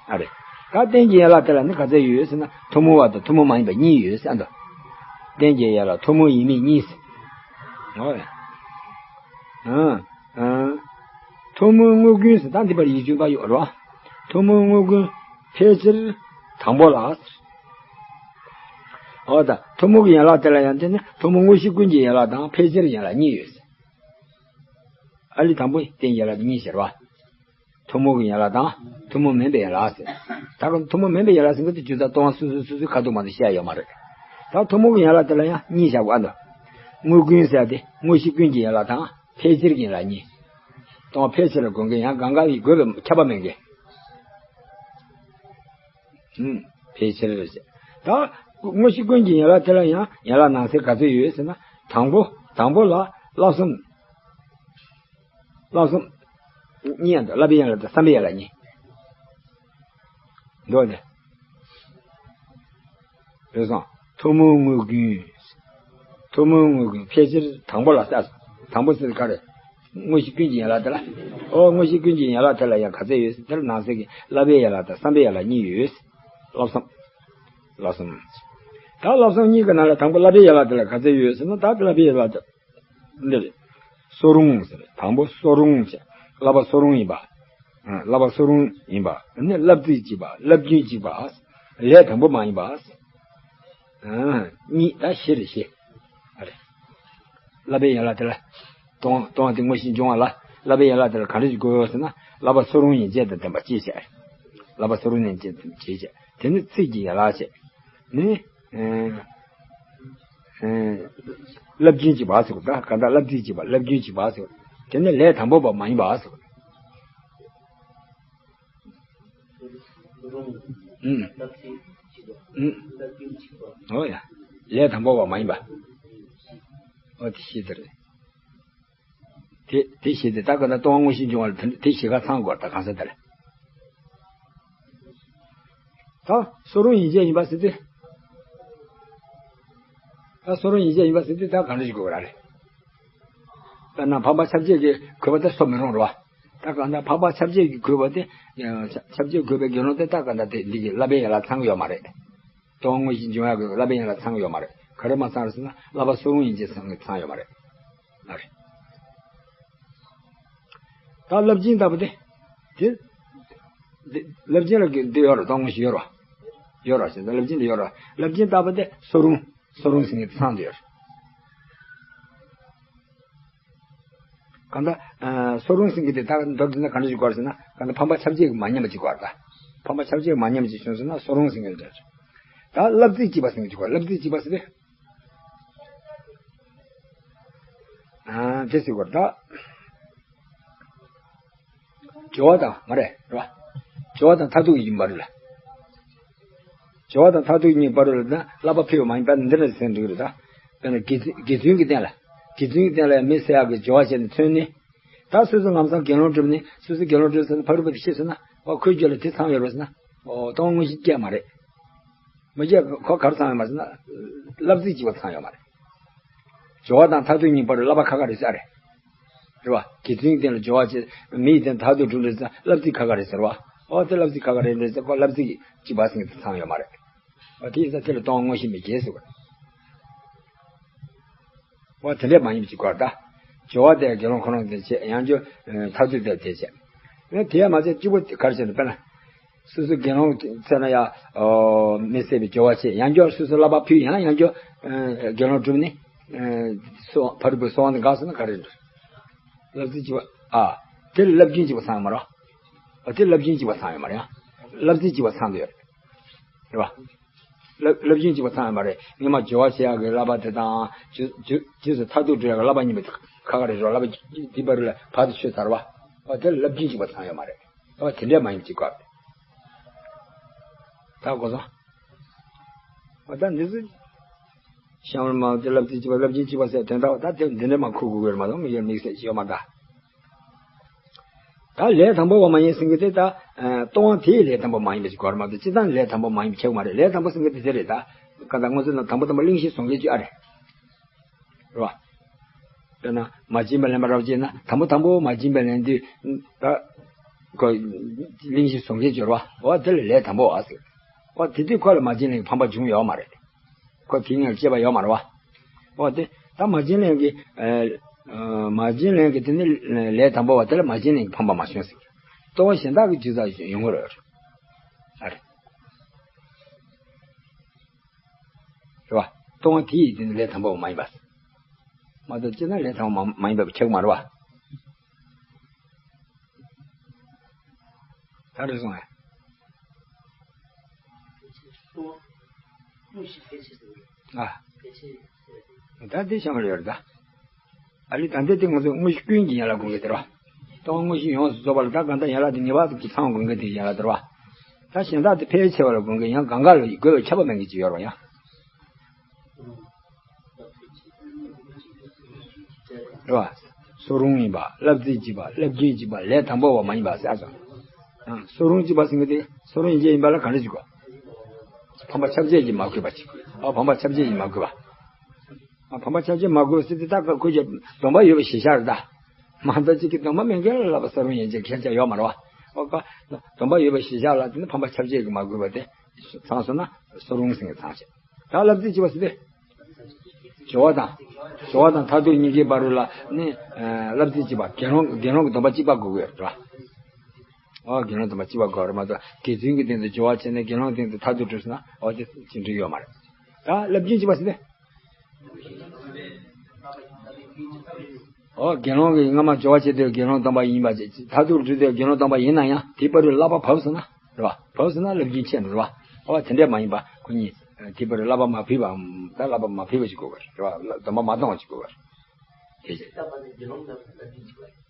ཨ་རེད། ད་རྟེན་གྱི་ཡན་ལག་དེ་ལ་ནི་ག་ཚོད་ཡོད་ཟེར་ན་ཐུན་མོང་བ་དང་ཐུན་མོང་མ་ཡིན་པ་གཉིས་ཡོད་ཟེར་ཨ་འདུག་རྟེན་གྱི་ཡན་ལག་ཐུན་མོང་ཡིན་མིན་གཉིས་ཟེར། ཨོ་ཡ། ཨ། ཨ། ཐུན་མོང་དངོས་ཀུན་ཟེར་ད་འདི་པར་ཡིག་ཆུང་པ་ཡོད་རོ། ཐུན་མོང་དངོས་ཀུན་ཕལ་ཆེར་དང་པོ་ལ། ཨོ་ད་ཐུན་མོང་གི་ཡན་ལག་དེ་ལ་ཡང་དེ་ནི་ཐུན་མོང་དངོས་གཞི་ཀུན་གྱི་ཡན་ལག་དང་ཕལ་ཆེར་ཡན་ལག་གཉིས་ཡོད་ཟེར། ཨ་ལི་དང་པོ་རྟེན་ཡན་ལག་གཉིས་ཟེར་བ། ཐུན་མོང་གི་ཡན་ལག་དང་ཐུན་མོང་མིན་པའི་ཡན་ལག་ཟེར། ད་ག་ཐུན་མོང་མིན་པའི་ཡན་ལག་ཟེར་གྱི་དེ་རྒྱུ་མཚན་སྟོང་བ་སོ་སོ་སོ་སོའི་ཁ་ཐུག་མ་གཏོགས་བཤད་ཡོད་མ་རེད། ད་ཐུན་མོང་གི་ཡན་ལག་དེ་ལ་ཡང་གཉིས་བཞག་དགོས་ཨ་འདུག་དངོས་ཀུན་ཟེར་ཏེ་དངོས་གཞི་ཀུན་གྱི་ཡན་ལག་དང་ཕལ་ཆེར་གྱི་ཡན་ལག་གཉིས། སྟོང་བ་ཕལ་ཆེར་ལ་དགོངས་མཁན་ཡང་གང་ག་བའི་དགོས་པའི་ཁྱབ་པ་མེད་མཁན། ཧུམ། ཕལ་ཆེར་རེད་ཟེར། ད་དངོས་གཞི་ཀུན་གྱི་ཡན་ལག་དེ་ལ་ཡང་ཡན་ལག་ནང་གསེས་ག་ཚོད་ཡོད་ཟེར་ན་དང་པོ་དང་པོ་ལ་བསླབ་གསུམ། བསླབ་གསུམ། གཉིས་ཡང་འདུག་བསླབ་པའི་ཡན་ལག་དང་བསམ་པའི་ཡན་ལག་གཉིས། འདུག་སྟེ། རེད་སོང་། ཐུན་མོང་དངོས་ཀུན། ཐུན་མོང་དངོས་ཀུན་ཕལ་ཆེར་དང་པོ་ལ་ལྟ། དང་པོ་ཟེར་ག་རེ། དངོས་གཞི་ཀུན་གྱི་ཡན་ལག་དེ་ལ། ཨོ་དངོས་གཞི་ཀུན་གྱི་ཡན་ལག་དེ་ལ་ཡང་ག་ཚོད་ཡོད་ཟེར་དེར་ནང་གསེས་ཀྱི་བསླབ་པའི་ཡན་ལག་དང་བསམ་པའི་ཡན་ལག་གཉིས་ཡོད། བསླབ་གསུམ། བསླབ་གསུམ། ད་བསླབ་གསུམ་གཉིས་ཀྱི་ནང་ལ་དང་པོ་བསླབ་པའི་ཡན་ལག་དེ་ལ་ག་ཚོད་ཡོད་ཟེར་ན་ད་བསླབ་པའི་ཡན་ལག་དེ། འདི་རེད། གསོ་རུང་ཟེར། དང་པོ་གསོ་རུང་བྱས། བསླབ་པ་གསོ་རུང་ཡིན་པ། ཨ། བསླབ་པ་གསོ་རུང་ཡིན་པ། ནི་བསླབ་ཚིག་གཅིག་པ། བསླབ་རྒྱུན་གཅིག་པ། ལས་དང་པོ་མ་ཡིན་པ། ཨ། གཉིས་ད་བཞི་རེད་བཞི། ཨ་རེ། བསླབ་པའི་ཡན་ལག་དེ་ལ། སྟོང་སྟོང་བ་དེ་དངོས་གཞི་འབྱུང་བ་ལ། བསླབ་པའི་ཡན་ལག་དེ་ལ་ག་འདྲ་ཞིག་དགོས་ཟེར་ན། བསླབ་པ་གསོ་རུང་ཡིན་བྱས་དང་ལྡན་པ་གཅིག་བྱས། བསླབ་པ་གསོ་རུང་ཡིན་བྱས་དང་གཅིག་བྱས། དེ་ནི་ཚིག་གི་ཡན་ལག་བྱས། ནི། ཨ། རླབས་རྒྱུན་གཅིག་པ་ཟེར་བ་ད་ག་ད་རླབས་རྩིས་གཅིག་པ་རླབས་རྒྱུན་གཅིག་པ་ཟེར་བ། དེ་ནི་ལས་དང་པོ་པ་མ་ཡིན་པ་ཟེར་བ། ཨུམ། ཨུམ། ཨོ་ཡ། ལས་དང་པོ་བ་མ་ཡིན་པ། ཨོ་དེ་ཤེས་དེ་རེད། དེ་དེ་ཤེས་དེ་ད་ག་ན་ལྟུང་བ་དངོས་གཞི་འབྱུང་བ་ལ་དེ་དེ་ཤེས་ཁ་ཚང་དགོས་ད་གང་ཟེར་དེ་རེད། ད་སུ་རུང་ཡན་ཆད་ཡིན་པ་ཟེར་དེ། ད་སུ་རུང་ཡན་ཆད་ཡིན་པ་ཟེར་དེ་ད་གང་འདྲ་ཞིག་དགོས་ར་རེད། ད་ན་འཕགས་པ་ཆ་བྱད་ཀྱིས་གོས་པ་དེ་སུ་མི་རུང་རེད་བ། ད་གང་ལྟར་འཕགས་པ་ཆ་བྱད་ཀྱིས་གོས་པ་དེ། ཆ་བྱད་གོས་པའི་དགེ་སློང་དེ་ད་གང་ལྟར་དེ་འདི་གི་བསླབ་པའི་ཡན་ལག་ཚང་གི་ཡོད་མ་རེད། ལྟུང་བ་དངོས་གཞི་འབྱུང་ཡག་གི་བསླབ་པའི་ཡན་ལག་ཚང་གི་ཡོད་མ་རེད། ག་རེ་མ་ཚང་རེད་ཟེར་ན་བསླབ་པ་སུ་རུང་ཡན་ཆད་ཚང་གི་ཚང་ཡོད་མ་རེད། ཨ་རེད། ད་རླབས་ཆེན་ལྟ་བུ་དེ། དེ། དེ་རླབས་ཆེན་ལ་གི་འདི་ཡོད་རེད་ལྟུང་བ་དངོས་གཞི་ཡོད་རེད། ཡོད་རེད་ཟེར་ན་རླབས་ཆེན་དེ་ཡོད་རེད་རླབས་ཆེན་ལྟ་བུ་དེ་སུ་རུང་། སུ་རུང་ཟེར་མཁན་དེ་ཚང་དུ་ཡོད་རེད། གང་ལྟར། སུ་རུང་ཟེར་མཁན་དེ་ད་མདོར་བསྡུས་ན་ག་འདྲ་ཞིག་དགོས་རེད་ཟེར་ན་གང་ལྟར་འཕགས་པ་ཆ་བྱད་ཀྱིས་མ་ཉམས་པ་ཅིག་དགོས་རེད་ད། འཕགས་པ་ཆ་བྱད་ཀྱིས་མ་ཉམས་པ་ཅིག་བྱུང་ཟེར་ན་སུ་རུང་ཟེར་མཁན་དེ་རེད། ད་བསླབ་རྩིས་གཅིག་པ་ཟེར་མཁན་ཅིག་དགོས་བསླབ་རྩིས་གཅིག་པ་ཟེར་ཏེ། ཨ་དེ་ཟེར་དགོས་རེད་ད། སྦྱོར་བ་དང་མ་རེད་རེད་བ། སྦྱོར་བ་དང་མཐར་ཐུག་གཉིས་བར་ལ། སྦྱོར་བ་དང་མཐར་ཐུག་གཉིས་བར་ལ་ན་བསླབ་པ་ཕུལ་བ་མ་ཡིན་པ་འདི་འདྲ་ཟེར་འགྲིག་རེད་ད། དཔེར་ན་དགེ་དགེ་བཙུན་གྱི་སྟེང་ལ། དགེ་བཙུན་གྱི་སྟེང་ལ་ཡང་མི་བསད་ཡག་གི་སྦྱོར་བ་བྱས་ནས་མཚོན་ནས། ད་སོ་སོ་ལམ་སང་དགེ་སློང་བསྒྲུབས་ནས་སོ་སོ་དགེ་སློང་བསྒྲུབས་ཟེར་ན་ཕ་རོལ་པོ་དེ་ཤེས་སོང་ན་ཨོ་ཁོའི་རྒྱུད་ལ་དེ་ཚང་ཡོད་རེད་ཟེར་ན། ཨོ་ལྟུང་བ་དངོས་གཞི་སྐྱེ་མ་རེད། མི་སྐྱེ་ཁོ་ག་རེ་ཚང་ཡོད་མ་རེད་ཟེར་ན། བསླབ་རྩིས་གཅིག་པ་ཚང་ཡོད་མ་རེད། སྦྱོར་བ་དང་མཐར་ཐུག་གཉིས་བར་བསླབ་པ་ཁ་ཁ་རེད་ཟེར་ཨ་རེད། རེད་བ། དགེ་བཙུན་གྱི་སྟེང་ལ་སྦྱོར་བ་བྱེད། མི་ཡི་སྟེང་མཐར་ཐུག་འགྲོ་འདྲ་ཟེར་བསླབ་རྩིས་ཁ་ཁ་རེད་ཟེར་བ། ཨོ་དེ་བསླབ་རྩིས་ཁ་ཁ་རེད་འདྲ་ཟེར་ཁོ་བསླབ་རྩིས་གཅིག་པ་ཟེར་མཁན་དེ་ཚང་ཡོད་མ་རེད། ཨོ་དེ་ཡིན་ཙང་དེ་ལ་ལྟུང་བ་དངོས་གཞི་མི་སྐྱེ་ཟེར་བ་རེད། ཨོ་དེ་འདྲས་མ་ཡིན་པ་ཅིག་དགོས་རེད་ད། སྦྱོར་བ་དེ་དགེ་སློང་ཁོ་རང་དེ་བྱེད་ཡང་སྦྱོར། མཐར་ཐུག་དེ་དེ་བྱེད། ཨེ་དེ་ཡང་མ་ཚད་གཅིག་པོ་ག་རེ་བྱེད་ན་དཔེར་ན། སོ་སོ་དགེ་སློང་ཚེ་ན་ཡང་མི་བསད་པའི་སྦྱོར་བ་བྱེད་ཡང་སྦྱོར་སོ་སོ་བསླབ་པ་ཕུལ་ཡང་ཡང་སྦྱོར། དགེ་སློང་བསྒྲུབས་ནས། སོ་ཕ་རོལ་པོའི་སོ་དབང་དུ་འགག་སོང་ན་ག་རེ་འདྲ། བསླབ་རྩིས་གཅིག་པ་ཨ། དེ་ལ་བསླབ་རྒྱུན་གཅིག་པ་ཚང་ཡོད་མ་རེད། ཨ་དེ་བསླབ་རྒྱུན་གཅིག་པ་ཚང་ཡོད་མ་རེད་ཡང་། བསླབ་རྩིས་གཅིག་པ་ཚང་དུ་ཡོད་རེད། རེད་བ། བསླབ་བསླབ་རྒྱུན་གཅིག་པ་ཚང་ཡོད་མ་རེད་སྔོན་མ་སྦྱོར་བ་བྱེད་ཡག་གི་བསླབ་པ་དེ་དང་། རྗེས་རྗེས་སུ་མཐར་ཐུག་འགྲོ་ཡག་གི་བསླབ་པ་གཉིས་པོ་ཁ་ཁ་རེད་རོ་བསླབ་པ་འདི་བར་ལ་བར་དུ་ཆོད་ཚར་བ། ཨ་དེ་ལ་བསླབ་རྒྱུན་གཅིག་པ་ཚང་ཡོད་མ་རེད། ཨ་དེ་འདྲས་མ་ཡིན་གཅིག་གོ། ད་གོ་སོང་། ཨ་ད་འདི་ཚོ། ཤམ་ར་མ་དེ་བསླབ་རྩིས་གཅིག་པ་བསླབ་རྒྱུན་གཅིག་པ་ཟེར་དོན་དག་ད་དེ་འདི་འདྲས་མ་ཁུག་དགོས་ཀྱི་རེད་མ་གཏོགས་མི་ཡོད་དམིགས་བསལ་ཡོད་མ་ད། ད་ལས་དང་པོ་བ་མ་ཡིན་ཟེར་མཁན་དེ་ད། ལྟུང་བ་དེའི་ལས་དང་པོ་མ་ཡིན་པ་ཞིག་གོ་ར་མ་གཏོགས་སྤྱིར་བཏང་ལས་དང་པོ་མ་ཡིན་པ་ཁྱད་མ་རེད་ལས་དང་པོ་ཟེར་མཁན་དེ་དེ་རེད་ད། ག་ད་ང་ཚོ་ན་དང་པོ་དང་པོ་གླེང་གཞི་བཟུང་གི་ཅིག་ཨ་རེད། རེད་བ། དཔེར་ན་མ་བྱིན་པ་ལེན་པ་རབ་བྱེད་ན་དང་པོ་དང་པོ་མ་བྱིན་པ་ལེན་དུས། ད། ཁོ། གླེང་གཞི་བཟུང་གི་སྦྱོར་བ་འོ་དེ་ལ་ལས་དང་པོ་བ་ཟེར། འོ་དེ་དུས་ཁོ་ལ་མ་བྱིན་ལེན་གྱི་ཕམ་པ་བྱུང་ཡོད་མ་རེད། ཁོ་དེ་ངས་བཤད་པ་ཡོད་མ་རེད་བ། འོ་དེ་ད་མ་བྱིན་ལེན་གྱི། མ་བྱིན་ལེན་གྱི་དེ་ནི་ལས་དང་པོ་བ་དེ་ལ་མ་བྱིན་ལེན་གྱི་ཕམ་པ་མ་བྱུང་ཟེར། ལྟུང་བ་གཞན་དག་གི་རྒྱུ་ཚ་ཡོང་གི་རེད། ཨ་རེད། རེད་བ། ལྟུང་བ་དེ་ཡི་དེ་ནི་ལས་དང་པོ་བ་མ་ཡིན་པ། མ་གཏོགས་སྤྱིར་ན་ལས་དང་པོ་མ་མ་ཡིན་པ་ཁྱད་མ་རེད་བ། ད་རེས་སོང་ངས། ཨ། ད་འདི་བྱང་རེད་ད། ཨ་ལི་ད་འདི་དེ་ང་ཚོ་དངོས་གཞི་ཀུན་གྱི་ཡན་ལག་དགོངས་ཀྱི་དེ་ར། ལྟུང་བ་དངོས་གཞི་ཡོངས་སུ་རྫོགས་པ་ལ་ད་གང་ལྟར་ཡན་ལག་དེ་ངེས་པར་དུ་ཚང་དགོངས་ཀྱི་དེ་ཡན་ལག་དེ་ར། ད་གཞན་དག་དེ་ཕལ་ཆེ་བ་ལ་དགོངས་ཀྱི་ཡང་གང་ག་ལ་དགོས་པའི་ཁྱབ་པ་མེད་ཀྱི་ཅིག་ཡོད་ར་ཡང་། རེད་བ། སུ་རུང་ཡིན་པ་བསླབ་རྩིས་གཅིག་པ་བསླབ་རྒྱུན་གཅིག་པ་ལས་དང་པོ་བ་མ་ཡིན་པ་ཟེར་ཨ་ཙང་། སུ་རུང་གཅིག་པ་ཟེར་མཁན་དེ་སུ་རུང་ཡན་ཆད་ཡིན་པ་ལ་ག་འདྲ་གཅིག་གོ། ཕམ་པ་ཁྱབ་བྱེད་ཀྱིས་མ་གོས་པ་གཅིག་ཨ་ཕམ་པ་ཁྱབ་བྱེད་ཀྱིས་མ་གོས་པ། ཨ་ཕམ་པ་ཁྱབ་བྱེད་མ་གོས་ཟེར་དེ་ད་ཁོ་ཁོས་ཀྱི་སྡོམ་པ་ཡོད་པ་ཞིག་ཤར་ད། མ་གཏོགས་གཅིག་གི་སྡོམ་པ་མེད་མཁན་ལ་བསླབ་པ་སུ་རུང་ཡན་ཆད་ཁྱད་ཆོས་ཡོད་མ་རེད་བ། ཨོ་ཀ་སྡོམ་པ་ཡོད་པ་ཞིག་ཤར་ལ་དེ་ནི་ཕམ་པ་ཁྱབ་བྱེད་ཀྱིས་མ་གོས་པ་དེ་ཚང་སོང་ན་སུ་རུང་ཟེར་མཁན་ཚང་བྱེད། ད་བསླབ་རྩིས་གཅིག་པ་ཟེར་དེ། སྦྱོར་བ་དང་། སྦྱོར་བ་དང་མཐར་ཐུག་གཉིས་ཀའི་བར་རུ་ལ་ནི། བསླབ་རྩིས་གཅིག་པ་དགེ་སློང་དགེ་སློང་གི་སྡོམ་པ་གཅིག་པ་དགོས་ཀྱི་ཡོད་རེད་བ། ཨོ་དགེ་སློང་སྡོམ་པ་གཅིག་པ་དགོས་རེད་མ་གཏོགས་དགེ་བཙུན་གྱི་སྟེང་དུ་སྦྱོར་བ་བྱས་ནས་དགེ་སློང་སྟེང་དུ་མཐར་ཐུག་གྲུབ་སོང་ན་ཨོ་དེ་ཅི་འགྲིག་ཡོད་མ་རེད། ད་བསླབ་རྒྱུན་གཅིག་པ་ཟེར་ཏེ། ཨོ་དགེ་སློང་གིས་སྔ་མ་སྦྱོར་བ་བྱས་ཏེ་དགེ་སློང་སྡོམ་པ་ཡིན་པ་ཅིག་མཐར་ཐུག་གྲུབ་སྟེ་དགེ་སློང་སྡོམ་པ་ཡིན་ན་ཡང་དེའི་བར་དུ་བསླབ་པ་བབས་སོང་ན་རེད་བ། བབས་སོང་ན་བསླབ་རྒྱུན་ཆད་འགྲོ་རེད་བ། ཨོ་དེ་འདྲས་མ་ཡིན་པ་ཁོ་གཉིས། ཐིགས་པ་རེ་བསླབ་པ་མ་ཕུད་པའམ་ད་བསླབ་པ་མ་ཕུད་པ་ཞིག་དགོས་པ་རེད། སྡོམ་པ་མ་གཏོང་བ་ཞིག་དགོས་པ་རེད། དེ་བྱས།